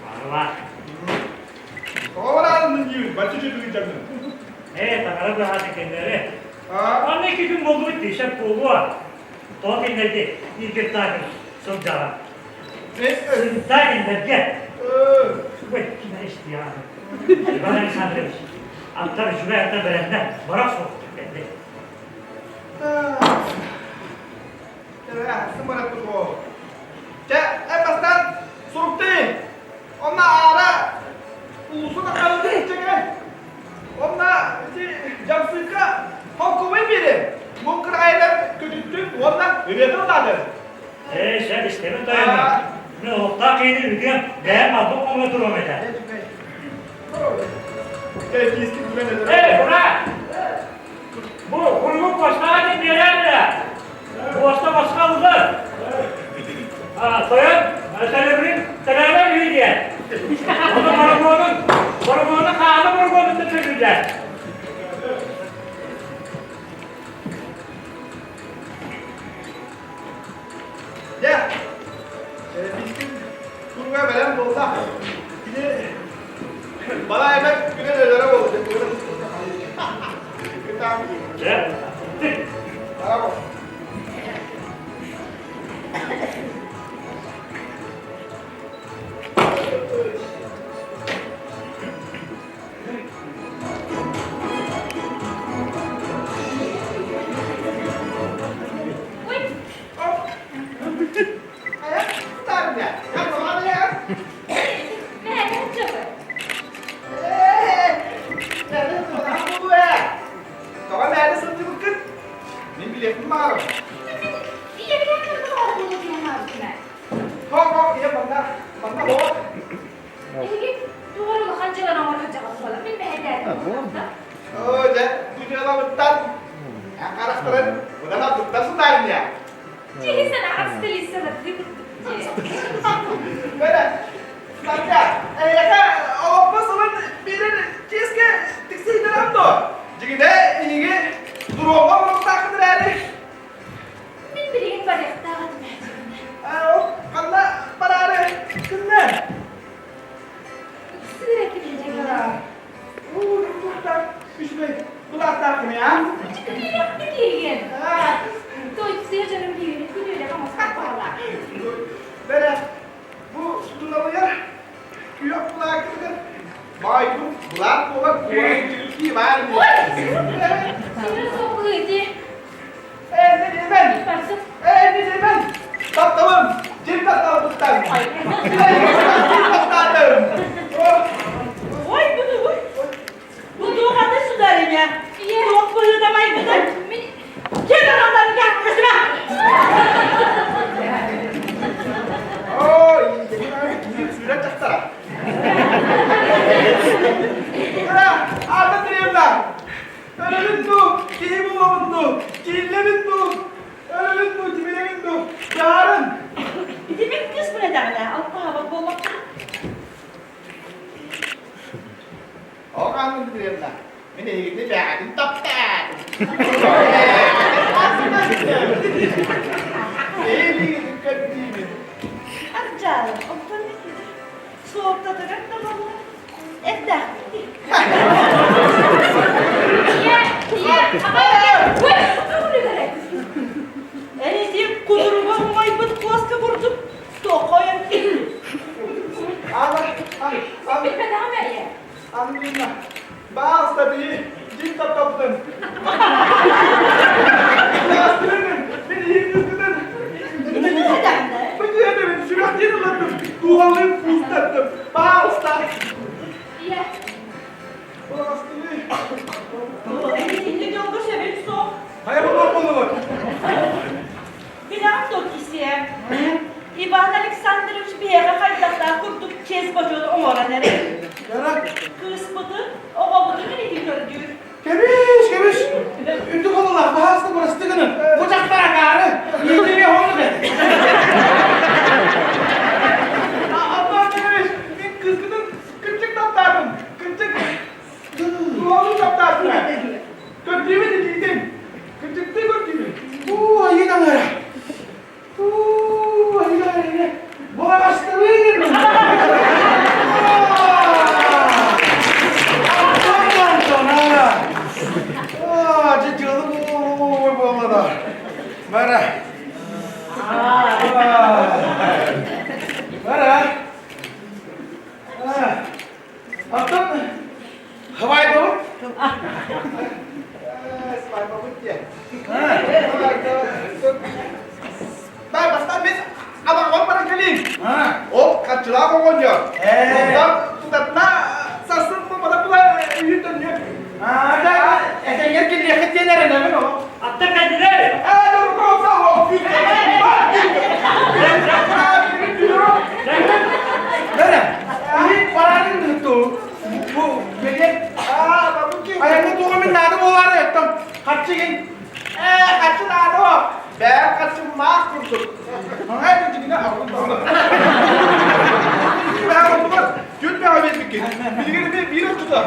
Барылаах. Тоҕо бараарын мин диибин, бачча үчүгэйдик дьаҥмын. Ээ, таҥара быһаата кэннэри. Аны икки күн буолбут дии, сөп буолуо. Тоҕо кинилэргэ Игорь сылдьаҕын? Сылдьа кинилэргэ. Ой, ким истиэҕэ. Иван Александрович, аттар үчүгэй аттар бэрэннэ, барах суох бэрдэ. Чэ, эн бастаан суруктыы. Онно аара улуусун аккалыты чэҥэ. Онно ити дьамсыыкка холкубай биэри. Муҥкур айылар көтүттүн уонна ырыатын ылаатын. Ээ, сэр истэбин тойоно. Мин олохтоох киһини үтүөм, бэйэм албын хоҥҥо туруом этэ. Эй, кура! Бу куругу почтаҕа диэн биэрээр эрэ. Буоста босхо ыллар. Тойон төлөбүрүн төлөөбөр үһү диэн. Ону борогуонун, борогуону хааны борогуонуттан төлүүллэр. Дьэ, биһиги куруга бэлэм буолла. Кини балай эмэ күнэн өлөрө буолла. Дьэ, Браво. Тоҕо мээнэ сылдьыбыккын? Мин билиэппин баҕарабын. Хоп-хоп, ийэ манна, манна хоп. Тугар улахан дьыаланы оҥоро сылдьаҕыт буолар. Мин мэһэйдээтим. Оо, дьэ, бу дьыалабыттан эн харахтарын быдан туттар сытаарынньа. Киһи санаҕар стилиссалардыы курдук дии. Бэрэ, Санька, эйиэхэ олоппо сылын биэрэр чиэскэ тиксиһиннэрэҕин дуо? Дьигинэ, эйиги туруоҥҥа оҥоруохтааххын эрээри. Мин билигин барыахтаах этим ээ, дьигинэ. Ол ханна бараары гынна? Сыыр этим дьигинэ. Уу, туохтаах үчүгэй былааттааххын аа? Үчүгэйдик киһигин. Той сыа дьонум биһигини күнүүлэх оҥостор баҕалаах. Бэрэ, бу туналыйар күөх былааккытыгар баайбын былаат буолар куорат баар Ой! Сыра соҕуһу ити. Ээ, мен, ээ, мен, тапталым, дьин тапталбыттан. Таптаатым. Ой, бу тугуй? Бу туох сударыня? Туох быһыыта майгыта? Ким аналларын көстүмэ? Ой, сүрэ тахтара. Анна Андреевна, өлөбүн дуу, киһи буолабын дуу, кииллэбин дуу, өлөбүн дуу, тимирэбин дуу, дьаарын. Ити мин кыыс билэдэҕинэ, алтаһабат буоллахха. Ол Анна Дмитриевна, мин эһигини бэҕэтин таптаатым. Эйигин көрдүүбүн. Ардьаалым, оттон суолтатыгар да буолла, эрдээхпит дии. Ийэ, ийэ, аҕа, ой, Эн ити кутуруга умайбыт куоска курдук тоқойон Ана, Билбэтэҕим ээ. Анна, баалста бии, дьин таптаппытын. Астырын, мин иһин Бүтүөтүбүн сүрэхтиин ылаттым, дууһалыын куустаттым. Баалста. Ийэ. Баалстыы. Итинник дьолго сөбүн суох. Хайа булуох буоллугут? Билэҕин дуо, кисиэ? Иван Александрович биһиэхэ хайдахтаах курдук чиэс-бочуот оҥорон эрэр. Кыыспытын, оҕобутун илити көрдүүр. Кэбис, кэбис! Үрдүк ололаах, баһааста бырасты гынын. Бу дьахтар акаары, иитири оһону бэ. Антон Андреевич, мин кыыскытын кырдьык таптаатым. Кырдьык Туолу таптаатым. Көрдүүбүн илиитин. Кырдьыктыы көрдүүбүн. Уу, айыы таҥара. Уу, айыы таҥара. Буолаҕастабыын. Антон Антона. Аа, дьэ дьыалы буолла да. Бара. Бара. Оттон хабайбабыт? Свайбабыт диye. Бай бастан мен абаҕабар баран кэлиим. Ол хаччылаах оҕонньор. Онтон тутатына сарсын мана була үйүн төннүө. Аа, да, этэҥҥэр киллиэххит диэн эрэнэбин ол. Атта кэлдилэр. Ээ, дорогой, Бэрэ, иһит барарын ту. Бу билет. Айанга туга мин наада буолаары эттем. Харчы гин. Ээ, харчы наада о. Бээ, харчы маах курдук. Ай, бу дьигинэ аҕын даҕаны. Түн бэҕэ биэрбиккин. Билигин эмиэ биир оччото.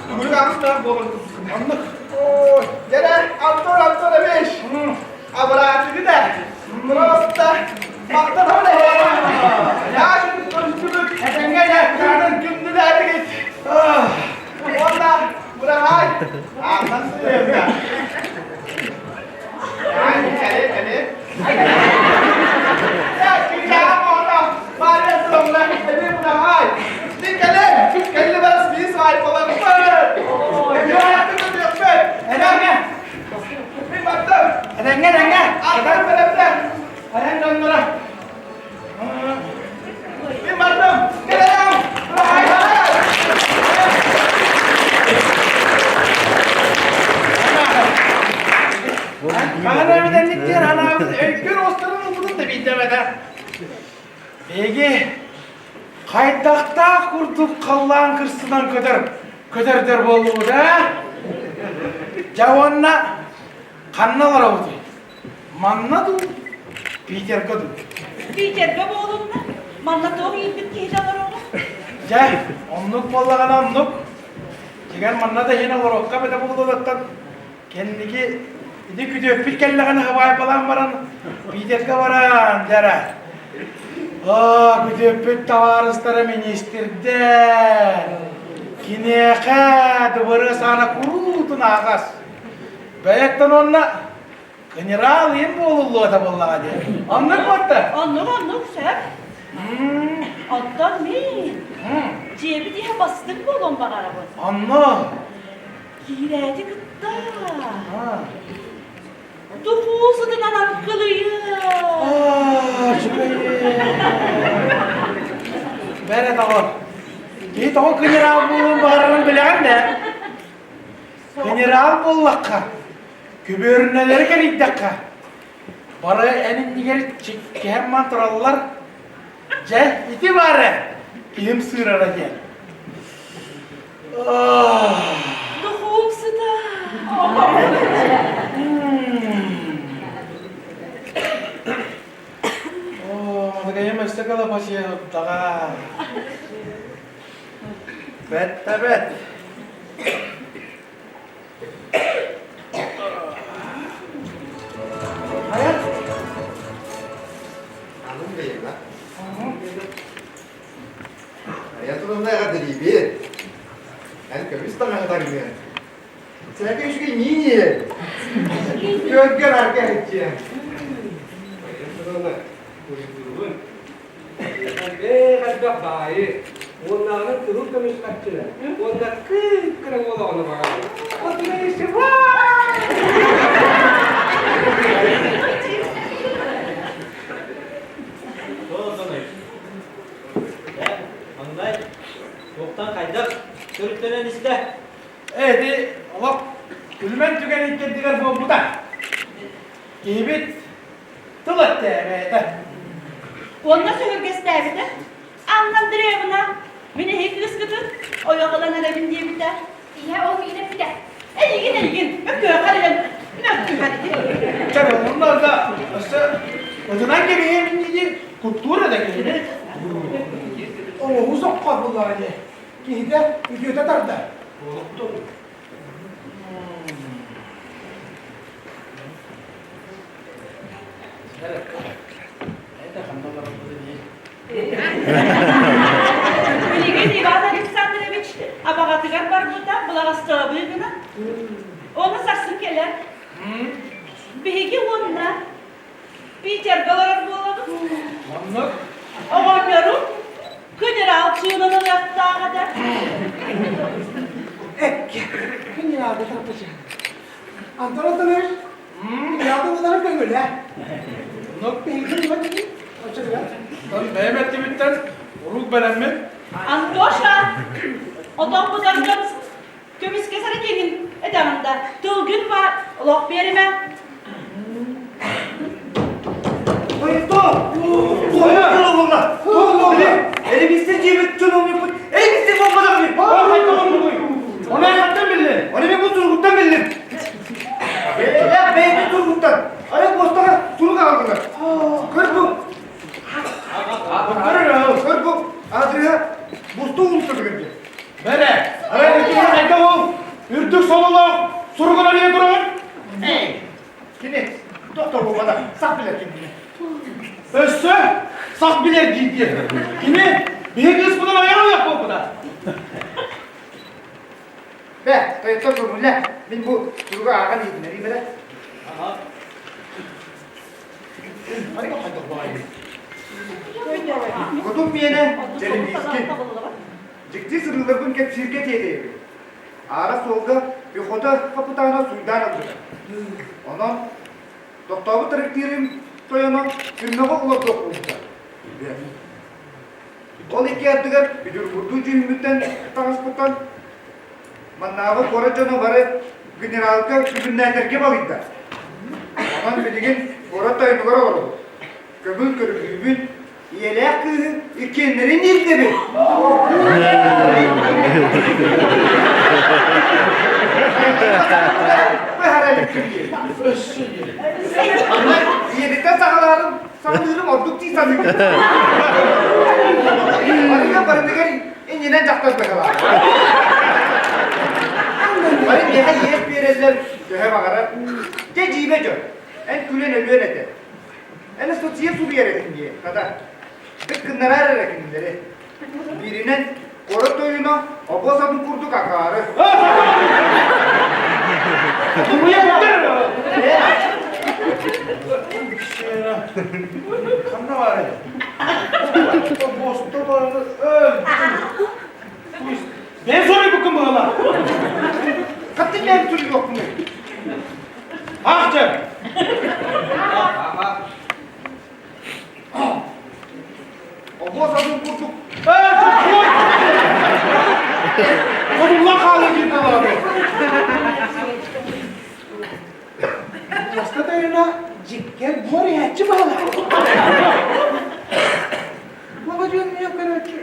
Бүгүн аҕыс таах буолан. Оннук. Ой, дьэрэ, Антон Антонович. Абыраатыгы да, просто махтанабын эһээ. Яшин көрүстүбүт. Этэҥҥэ дьэ, кытаатын. Күндүлээтигит. Уонна быраһаай. Ааннан сыһыарда. Ай, кэле, кэле. Кичаа оҕото, Мария Сыловна, эбии быраһаай. Мин кэлем, кэлли барас биир свайпаларбыт. Эбии Этэҥҥэ. Мин бардым. Этэҥҥэ, этэҥҥэ. Аттан бэлэмнэ. Айан дьонноро. Мин бардым. Кэлэрим. Хаһан эбитэнник диэн анаабыт өйгөр остарын ылбытын да биирдэмэтэ. Биһиги хайдахтаах курдук халлаан кырсынан көтөр көтөрдөр буоллубут ээ? Дьэ уонна ханна олоробутуй? Манна дуу, Питерга дуу? Питергэ буолунна. Манна туох ииппит киһитэ олороҕун? Дьэ, оннук буоллаҕына оннук. Дьиҥэр манна да иһин олоруохха эбитэ буолуоттан кэнники ити күтүөппүт кэллэҕинэ хабаайбалаан баран Питергэ баран дьэ эрэ. Аа, күтүөппүт табаарыстара министрдэр. Киниэхэ дыбарыас аана куруутун аһаҕас. Бэйэттэн уонна генерал им буолуллуота буоллаҕа дии. Оннук буолта? Оннук, оннук, сөп. Оттон мин дьиэбит иһэ бастыҥ буолуон баҕарабын. Онно? Киирээти кытта. Духуу сытынан аргылыйыа. Бэрэ тоҕо. Киһи тоҕо генерал буолуон баҕарарын билэҕин да? Генерал буоллахха, күбүөрүнэлэри кэрийдэххэ, бары эн иннигэр чиккиһэн ман тураллар. Дьэ, ити баара киһим сыырара диэн. Духуум сыта. Оо, мадагайым өссө кылапачыйа турдаҕа. Бэт да бэт. Хайа? Анын бэйэҕэ. Айа турунна эҕэрдэлиибин. Эн көмүс таҥаһы таҥныан. Сээкэ үчүгэй миин иһэр. Көргөр арга иһиччиэ. Айа турунна уйгуругун. Элбэх элбэх баайы, уоннааҕы кыһыл көмүс харчыны уонна кыып-кыра уол оҕону баҕарабын. Маҥнай туохтан хайдах төрүттэнэн истэ? Эти олох күлүмэн түгэн иккэрдигэр буолбута. Киһибит тыл эттээбэтэ. Уонна сөһүргэстээбитэ. Анна Андреевна, мин эһиги кыыскытын ойох ылан эрэбин диэбитэ. Ийэ ол миигин эппитэ. Эйигин, эйигин, мөккүөххэр илэн мөккүһэр ити. Чэ, онно да өссө ытынан кэбиһиэмин дии куттуур да киһини. Оҥоһуу соххор буллаҕа дии. Киһитэ үтүөтэ тарда. Билигин Иван Александрович абаҕатыгар барбыта былаҕастаабыы гына. Ону сарсын кэлэр. Биһиги уонна Питергэ олорор буолабыт. Оннук. Оҕонньорум генерал чыынын ылыахтаах этэ. Экке, генералга тарпача. Антон Антонович, генералга булары көҥүлэ. Оннук. Биһиги ылбат оччотугар. Бэйэм эттибиттэн урук бэлэммин. Антоша, отон бутаргын көмүскэ саракиҥин этэҕин да, тылгын баар, олох биэримэ. Тойтоо! Элемизде жебит жөн olmuyor. Элемизде болмадак мен. Оны хаттан биллин. Оны мен бу сургуттан биллим. Я бэйди сургуттан. Ары постага сурук алдылар. Көр бу. Көр бу. Адырыга бусту улуста бүгүн. Бэрэ. Ары хайда ол үрдүк сололоох суругун арыйа туран. Эй, кини доктор болбада сақ билер кини. Өссө сақ билер диир. Кини биһиги кыыспытын айаҕа ылыах буолбута. Бэ, тойоттор көҥүллэ. Мин бу суругу ааҕан иһитиннэрии бэрэ. Хотун миэнэ Дьэримиискин. Дьикти сырыыларбын кэпсииргэ тиэтэйэбин. Аара суолга пехота хапытаана суйдаан ылбыта. Онон тохтообут трактирым тойоно түрмэҕэ олордуох буолбута. Ол икки ардыгар Петербурдуу дьүһүммүттэн таҕыспыттан маннааҕы куорат дьоно бары генералга күбүннээтэргэ балыйда. Онон билигин куорат тойонугар олоробут. Көҥүл көрүлүүбүн, ийэлээх кыыһы иккиэннэрин ирдэбин. Ийэбиттэн саҕалаарым Саҕалыырым ордук дии саныыбын. Барыга барытыгар иннинэн дьахтар быһалаах. Бары миэхэ иэс биэрэллэр, төһө баҕарар. Дьэ дьиибэ дьон, эн күлэн өлүөн этэ. Эн ыстатыйа суруйар этиҥ дии, хата. Дык гыннараар эрэ кинилэри. Бииринэн куорат тойуна обуос атын курдук акаары. Ханна баарый? Босто бараны Мен суруйбуккун быһалар. Хаттын мен суруйуохпунуй? Ах дьэ! Обуос атын курдук Ээ, чуй! Одулла хаалыы диир буолаҕа Маста тойоно дьиккэр буор иһээччи баһылаах. Баба дьон миэ көрөөччү.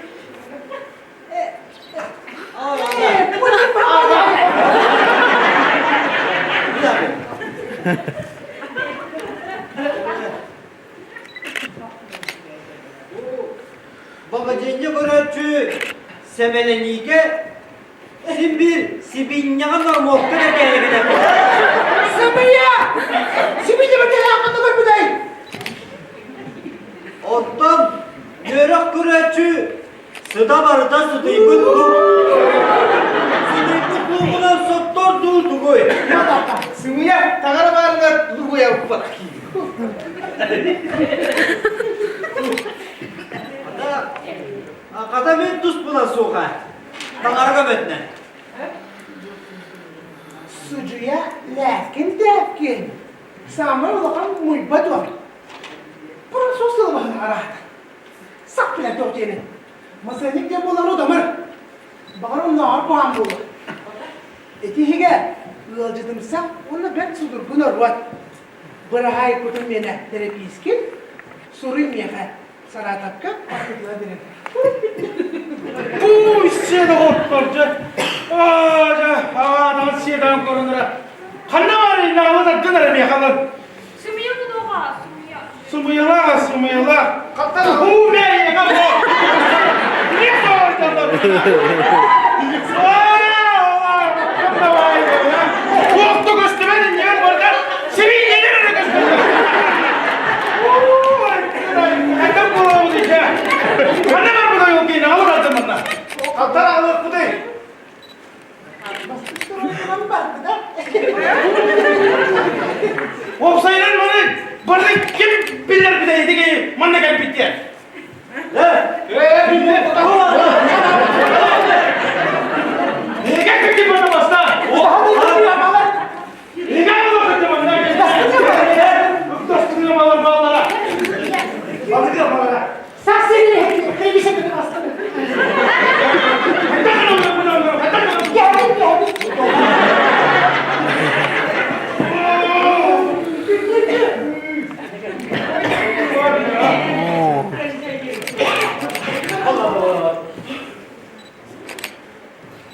Бабадьынньа көрөөччү сэмэлэниигэ Син биир сибиинньэҕэ нормуокка бэргээйэбин эбит. Сымыйа! Сибиинньэ бэргээйэҕин ханна көрбүтэй? Оттон үөрэх көрөөччү сыта барыта сытыйбыт луук. Сытыйбыт луугунан соттор дуу тугуй? Сымыйа таҥара баарыгар лугуйа уппат Хата мин туспунан суоха. Таҥара көмөтүнэн. Судьуйа лээкин-тээпкин саамай улахан муйба дуо? Француз тылыбаһын араата. Сак билэр туох диэнин. Масыанньык диэн буолар удамыр. Баҕар оннооҕор куһаҕан буолуо. Ити иһигэр ыалдьытымсах уонна бэрт судургу норуот. Быраһаай кутун миэнэ тэрэпиискин, суруй миэхэ Саратовка аттытыла берем. Бу сиэдэ хоттор дьэ. Аа дьэ, аатан сиэдээн көрүнэрэ. Ханна баар иннаалы тардын эрэ миэхэ ылын. Сымыйа кудуга, сымыйа. Сымыйалаах, сымыйалаах. Хуу бэйэгэ бу. Не тойтолор. Туохту көстүбэт иннигэр барда сибиинньэлэр эрэ көстөллөр. Хайдах буолабыт ичэ? Ханна барбытай ол киһини алыр алдымынна? Хантан аҕалыахпытый? Уопсайынан маны бары ким билэр билэр итиги манна кэлбит диэн. Неге ким манна баста? Неге ким манна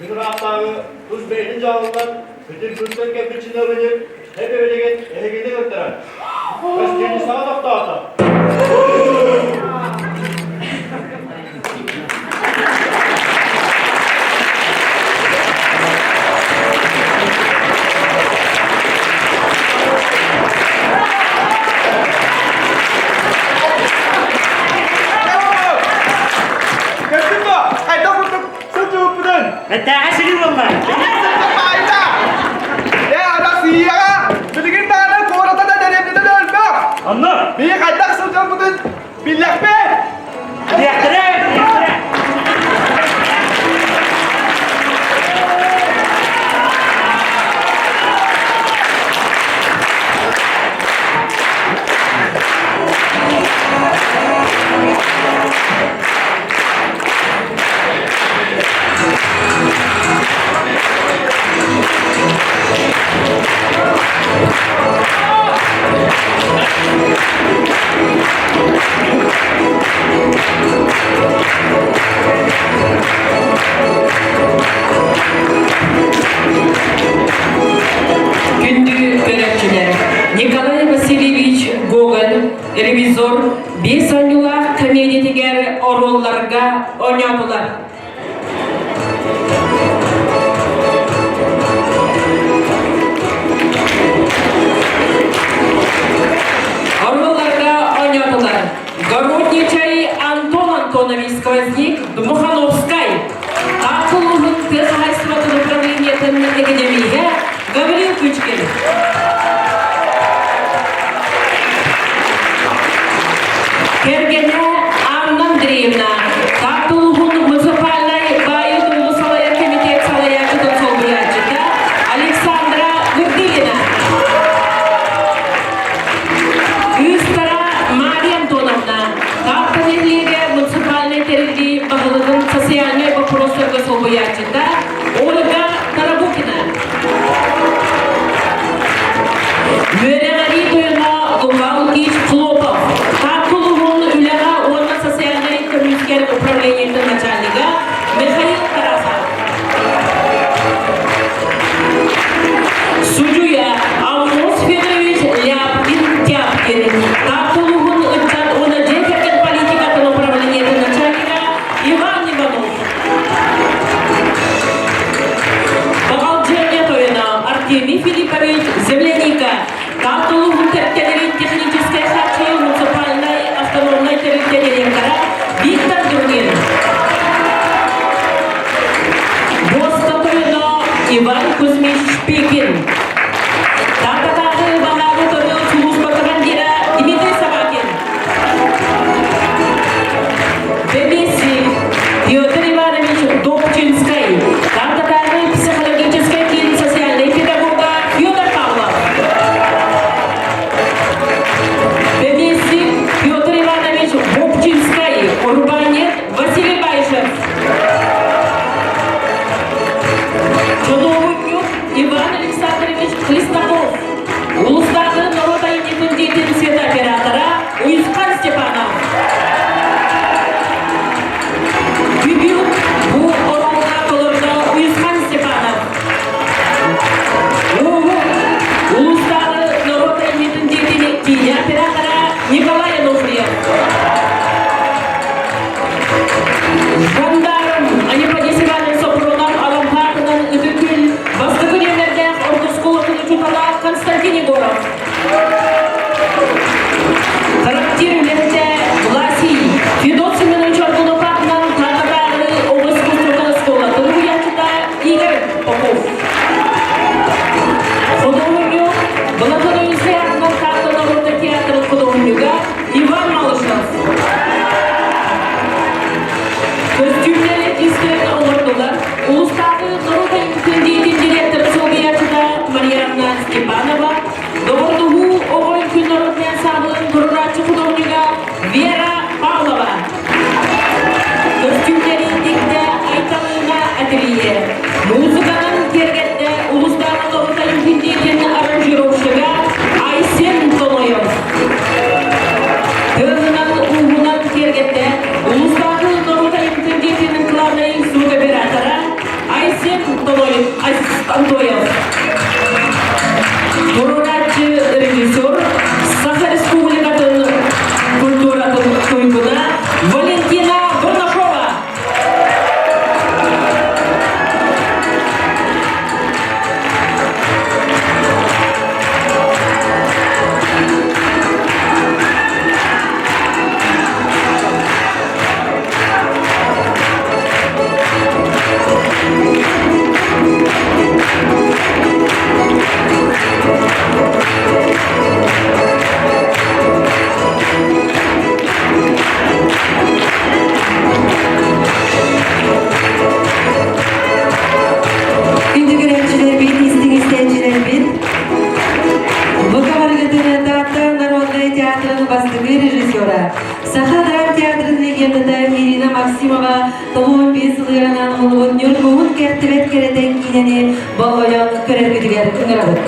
Күн ыраахтааҕы тус бэйэтин дьаһалынан Петербургтан кэлбит чиновник эп-эбилигин эһигини ыҥыртарар. Гостиницаҕа тохтоото. Көрдүн дуо? Хайдах курдук сылдьыбыппытын? Бэттээҕэ сири буолла. Айда! Э, Арассыыйаҕа билигин даҕаны куората да дэриэбинэтэ да өлбөх. Онно. Биһи хайдах сылдьарбытын биллэхпит. Диэхтэрэ, диэхтэрэ. Күндү көрөөччүлэр, Николай Васильевич Гоголь, ревизор, биэс оонньуулаах комедиятыгар оруолларга оонньоотулар. Оруолларга оонньоотулар Городничай Антон Антонович Сквозник Дмухановскай, Таатта улууһун тыа хаһаайыстыбатын управлениетын экономиһэ Гаврил Кычкин. Кэргэнэ Анна Андреевна, Таатта улууһун муниципальнай баайы-дуолу салайар кэмитиэт салайааччытын солбуйааччыта Александра Вырдылина. Кыыстара Мария Антоновна, Таатта нэһилиэгэ муниципальнай тэриллии баһылыгын социальнай боппуруостарга солбуйааччыта Ольга Тарабукина. Үөрэҕирии тойоно Лука Лукич Хлопов, Таатта улууһун үлэҕэ уонна социальнай көмүскэл управлениетын начальнига Михаил Тарасов. Судьуйа Аммос Федорович Ляпкин-Тяпкин, Таатта улууһун ыччат уонна дьиэ кэргэн политикатын управлениетын начальнига Иван Иванов. Иван Кузьмич Шпекин. Тааттатааҕы баһаары утары сулууспа командира Дмитрий Собакин. Бэмиэсик Петр Иванович Добчинскай. Тааттатааҕы психологическай киин социальнай педагога Федор Павлов. Бэмиэсик Петр Иванович Бобчинскай, урбаанньыт Василий Баишев. Чунуобунньук Иван Александрович Хлестаков, улуустааҕы норуот айымньытын дьиэтин светооператора Уйусхан Степанов. Дебют бу оруолга толордо Уйусхан Степанов. Ууһук улуустааҕы норуот айымньытын дьиэтин киинэ оператора Николай Ануфриев. Жандарм Аниподис Иванович Сопрунов Алампаатынан Ытык Күөл бастакы нүөмэрдээх орто оскуолатын учуутала Константин Егоров. Трактир үлэһитэ Власий Федот Семенович Аргунов аатынан Таататааҕы оҕо искусствотын оскуолатын уһуйааччыта Игорь Попов. Худуоһунньук Былатон Ойуунскай аатынан Таатта норуотун театрын худуоһунньуга Иван Малышев. Көстүүмнэри истэрин оҥордулар. Улуустааҕы норуот айымньытын дьиэтин директора солбуйааччыта Марианна Степанова, доҕордоһуу оҕо үҥкүү норуотун ансаамбылын туруорааччы худуоһунньуга Вера Павлова. Көстүүмнэри тиктэ Айталыына ателье. Музыканан киэргэттэ улуустааҕы норуот айымньытын дьиэтин аранжировщига Айсен Тоноев. Тыаһынан, ууһунан киэргэттэ улуустааҕы норуот айымньытын дьиэтин главнай звукооператора Айсен Антоев. Туруорааччы режиссер Саха Республикатын культуратын туйгуна Валентина Бурнашова. Күндү көрөөччүлэрбит, истиҥ истээччилэрбит, бу кабаргытыны Таатта народнай театрын бастакы режиссера, Саха драм театрын легендата Ирина Максимова 95 сылыгар анаан Ньургуһун кэртибэт кэрэтэ киинэни болҕойон көрөргүтүгэр ыҥырабыт.